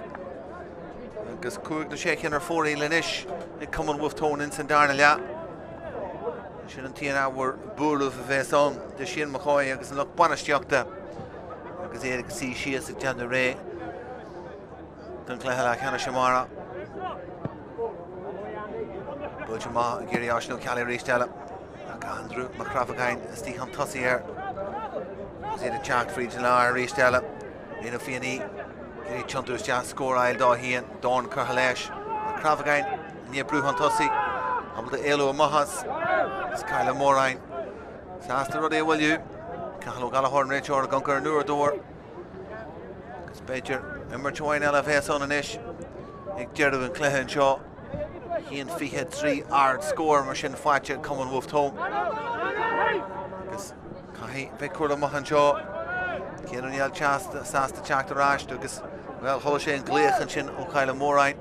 agus 5 nó 6 cheann ar fóraoil anois ag Cumann Wolfe Tone ins an darna leath. Sin an t-aon ábhar buairimh a bheas ann do Shane McCoy agus an lucht bainistíochta agus iad ag suí síos ag déanamh réidh don chluiche leathcheannais amárach. Buailte amach ag iarraidh Oisín Ó Ceallaigh arís eile. Ach Andrew Mac Crabhagáin istigh chun tosaigh air. Agus iad ag teacht fríd an lár arís eile. Liam Ó Fiannaí ag iarraidh tiontú isteach scóráil dó féin. Dorn curtha leis. Mac Crabhagáin i ndiaidh brú chun tosaigh. Ábalta éalú amach as. Is Kyle Ó Móráin sásta rudaí a mhoilliú. Cathal Ó Gallchóir an réiteoir ag amharc ar an uaireadóir. Agus b'fhéidir imirt amháin eile a bheas ann anois ag deireadh an chluiche anseo. 1-23 ard-scór mar sin faighte ag Cumann Wolfe Tone. Agus caithfidh bheith cúramach anseo. Cian O'Neill sásta teacht ar ais agus bhuel chuala sé an glaoch ansin ó Kyle Ó Móráin.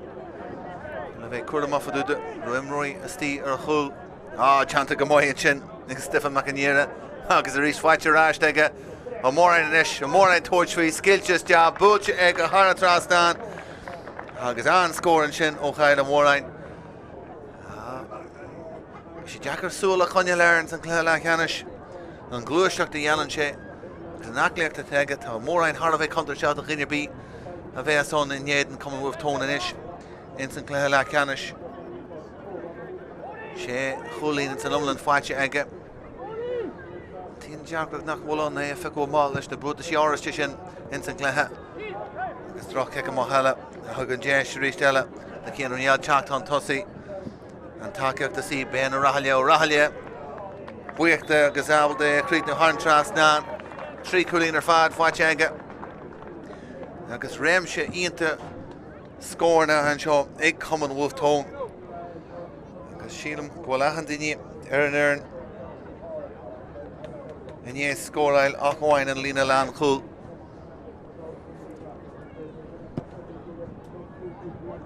Le bheith cúramach fá dtaobh de raibh imreoirí istigh ar a chúl. Á, teannta go maith ansin ag Stephen Mac an Aoire agus arís faighte ar ais aige Ó Móráin anois, Ó Móráin ag tabhairt faoi, scaoilte isteach, buailte aige thar an trasnán agus an-scór ansin ó Kyle Ó Móráin. Bhí sé deacair súil a choinneáil air ins an cluiche leathcheannais. An ghluaiseacht a dhéanann sé agus an aclaíocht atá aige, tá Ó Móráin thar a bheith contúirteach do dhuine ar bith a bheas ann in éadan Cumann Wolfe Tone anois ins an cluiche leathcheannais. Sé chúilín ins an iomlán faighte aige. An t-aon deacracht nach bhfuil ann é a phiocadh amach leis na buataisí oráiste sin ins an gcluiche. Agus droch-chic amach eile a thug an deis arís eile do Cian O'Neill teacht chun tosaigh. An tacaíocht is í Ben Ó Rathaille Ó Rathaille buíoch de agus ábalta é a chríochnú thar an trasnán. 3 chúilín ar fad faighte aige. Agus réimse iontach scóranna anseo ag Cumann Wolfe Tone. Agus sílim go bhfuil achan duine ar an fhoireann i ndiaidh scóráil ach amháin an líne lánchúil.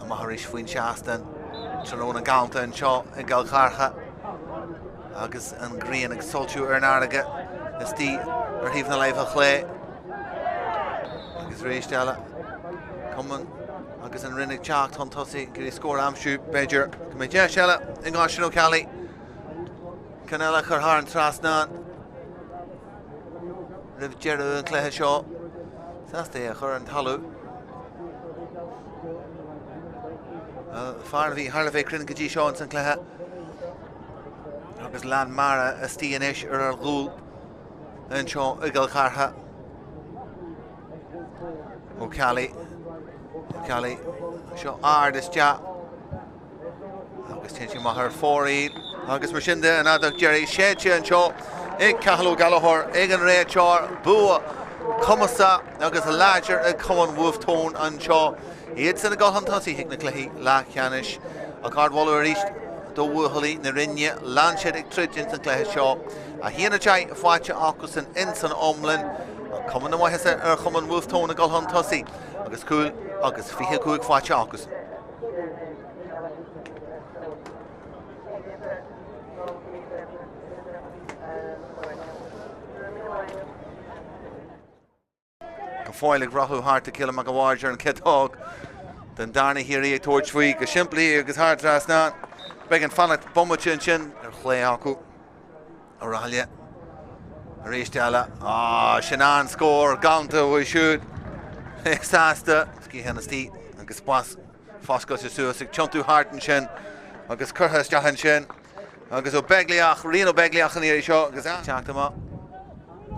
Amach arís faoin seastán tráthnóna galánta anseo i gCill Chartha agus an ghrian ag soilsiú ar an fharraige istigh ar thaobh na láimhe chlé. Agus arís eile, Cumann agus an Rinn ag teacht chun tosaigh go dtí scór a aimsiú, b'fhéidir go mbeidh deis eile ag Oisín Ó Ceallaigh ceann eile a chur thar an trasnán roimh deireadh an chluiche seo. Sásta é a chur ar an talamh. Fear a bhí thar a bheith cruinn go dtí seo ins an chluiche. Agus lán mara istigh anois ar ár gcúl anseo i gCill Chartha. Ó Ceallaigh. Ó Ceallaigh. Seo ard isteach. Agus téann sí amach ar fóraoil agus mar sin de an fheadóg deiridh séidte anseo ag Cathal Ó Gallchóir ag an réiteoir. Bua cumasach agus láidir ag Cumann Bhulf Tón anseo. Iadsan ag dul chun tosaigh chuig na cluichí leathcheannais. Ach ardmholadh arís do bhuachaillí na Rinne. Lean siad ag troid ins an chluiche seo. 1-10 faighte acusan ins an iomlán. Ach cuma na maitheasa ar Chumann Bhulf Tón ag dul chun tosaigh agus cúl agus 25 faighte acusan. Go fóill ag rothlú thart ag Cillian Mac a' Bhaird ar an chiotóg den darna hiarraidh ag tabhairt faoi go simplí agus thar an trasnán. Beidh an fanacht bomaite ansin ar chlé acu. Ó Rathaille arís eile. Á, sin an-scór galánta uaidh siúd. É sásta. Sciathán istigh agus spás foscailte suas ag tiontú thart ansin agus curtha isteach ansin. Agus Ó Beaglaoich, Rian Ó Beaglaoich an iarraidh seo agus ag teacht amach.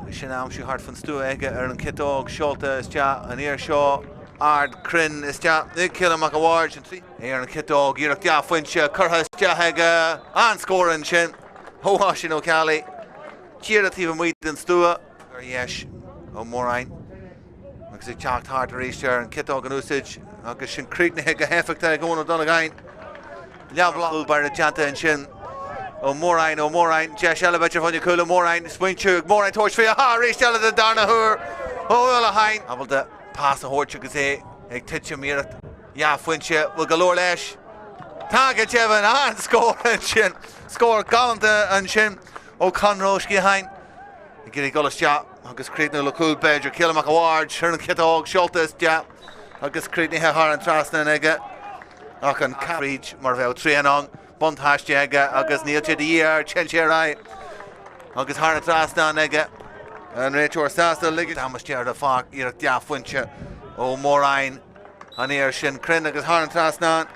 Agus sin aimsiú thart fan stua aige ar an chiotóg, seolta isteach an iarraidh seo, ard cruinn isteach ag Cillian Mac a' Bhaird. É ar an chiotóg, iarracht dea-phointe curtha isteach aige, an-scór ansin ó Oisín Ó Ceallaigh. Díreach taobh amuigh den stua. Ar dheis Ó Móráin agus ag teacht thart arís ar an chiotóg in úsáid agus sin críochnaithe go héifeachtach ag Eoin Ó Donnagáin. Leathbhloc cúl báire déanta ansin ó Móráin, Ó Móráin, deis eile b'fhéidir fá choinne cúl Ó Móráin, smaointiú ag Móráin tabhairt faoi, aha, arís eile den darna huair ó Uallacháin. Ábalta pas a thabhairt agus é ag titim iarracht dhea-phointe, bhfuil go leor leis. Tá go deimhin, an-scór ansin, scór galánta ansin ó Conor Ó Sciatháin. Ag iarraidh dul isteach agus críochnú le cúl b'fhéidir, Cillian Mac a' Bhaird ar an chiotóg, seolta isteach agus críochnaithe thar an trasnán aige. Ach an fríd mar bheadh trian ann, buntáiste aige agus níl sé de dhíth air, téann sé ar aghaidh agus thar an trasnán aige. An réiteoir sásta ligean damáiste ar an pháirc, iarracht dea-phointe ó Móráin an iarraidh sin cruinn agus thar an trasnán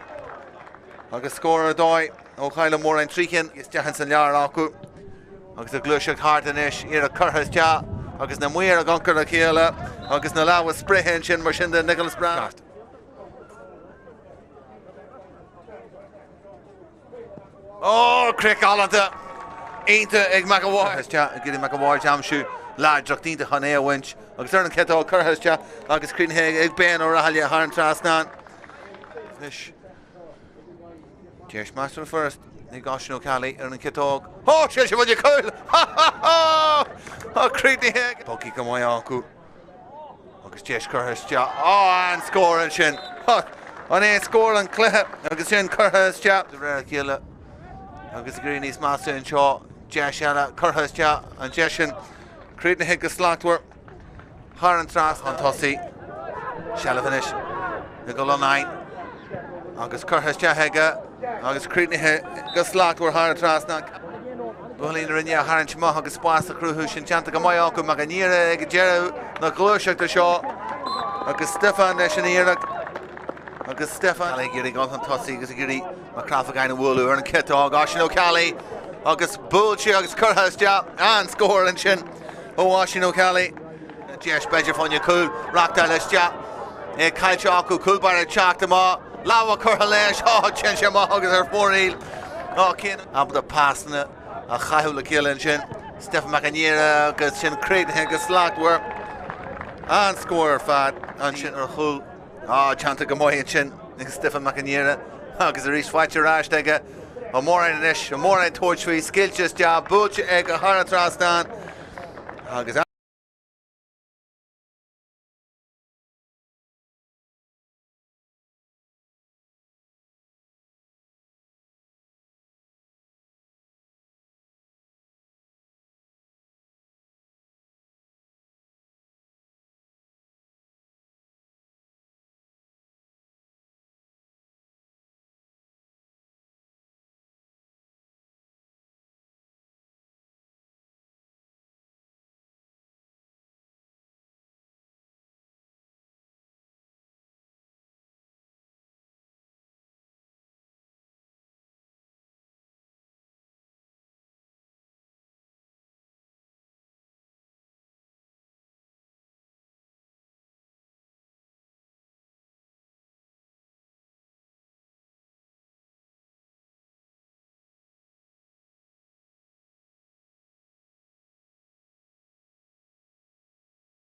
agus scór ar dóigh ó Choilm Ó Móráin 3 chinn isteach ins an leabhar acu agus ag gluaiseacht thart anois, iarracht curtha isteach agus na maoir ag amharc ar a chéile agus na lámha spréithe ansin mar sin de Nicholas Brown. Ó, críoch ghalánta! Iontach ag Mac a' Bhaird. Isteach ag iarraidh Mac a' Bhaird a aimsiú. Láidreacht iontach chun é a bhaint agus ar an chiotóg curtha isteach agus críochnaithe ag Ben Ó Rathaille thar an trasnán. Anois, deis measartha furast ag Oisín Ó Ceallaigh ar an chiotóg. Ó, sé sin bhaile cúl! Ha ha ha! Tá críochnaithe ag. Bogtha go maith acu. Agus deis curtha isteach. Á, an-scór ansin. An é scór an chluiche agus sin curtha isteach. De réir a chéile agus ag éirí níos measa anseo. Deis eile curtha isteach. An deis sin críochnaithe go slachtmhar thar an trasnán tosaigh. Seilbh anois ag Ó Lonáin agus curtha isteach aige agus críochnaithe go slachtmhar thar an trasnán. Buachaillí na Rinne a tharraingt amach agus spás a chruthú, sin déanta go maith acu Mac an Íre ag deireadh na gluaiseachta seo agus Stiofán leis an iarracht agus Stiofán ag iarraidh dul chun tosaigh agus ag iarraidh Mac Crafagáin a bhualadh ar an chiotóg. Oisín Ó Ceallaigh agus buailte agus curtha isteach an-scór ansin ó Oisín Ó Ceallaigh. Deis b'fhéidir fá choinne cúl reachtáil isteach é caillte acu, cúl báire ag teacht amach, lámha curtha leis, á téann sé amach agus ar fóraoil. Á cén ábalta pasanna a chaitheamh le chéile ansin. Stephen Mac an Íre agus sin críochnaithe go slachtmhar. An-scór ar fad ansin ar chúl. Á déanta go maith ansin ag Stephen Mac an Íre agus arís faighte ar ais aige. Ó Móráin anois, Ó Móráin tabhairt faoi, scaoilte isteach, buailte aige thar an trasnán agus.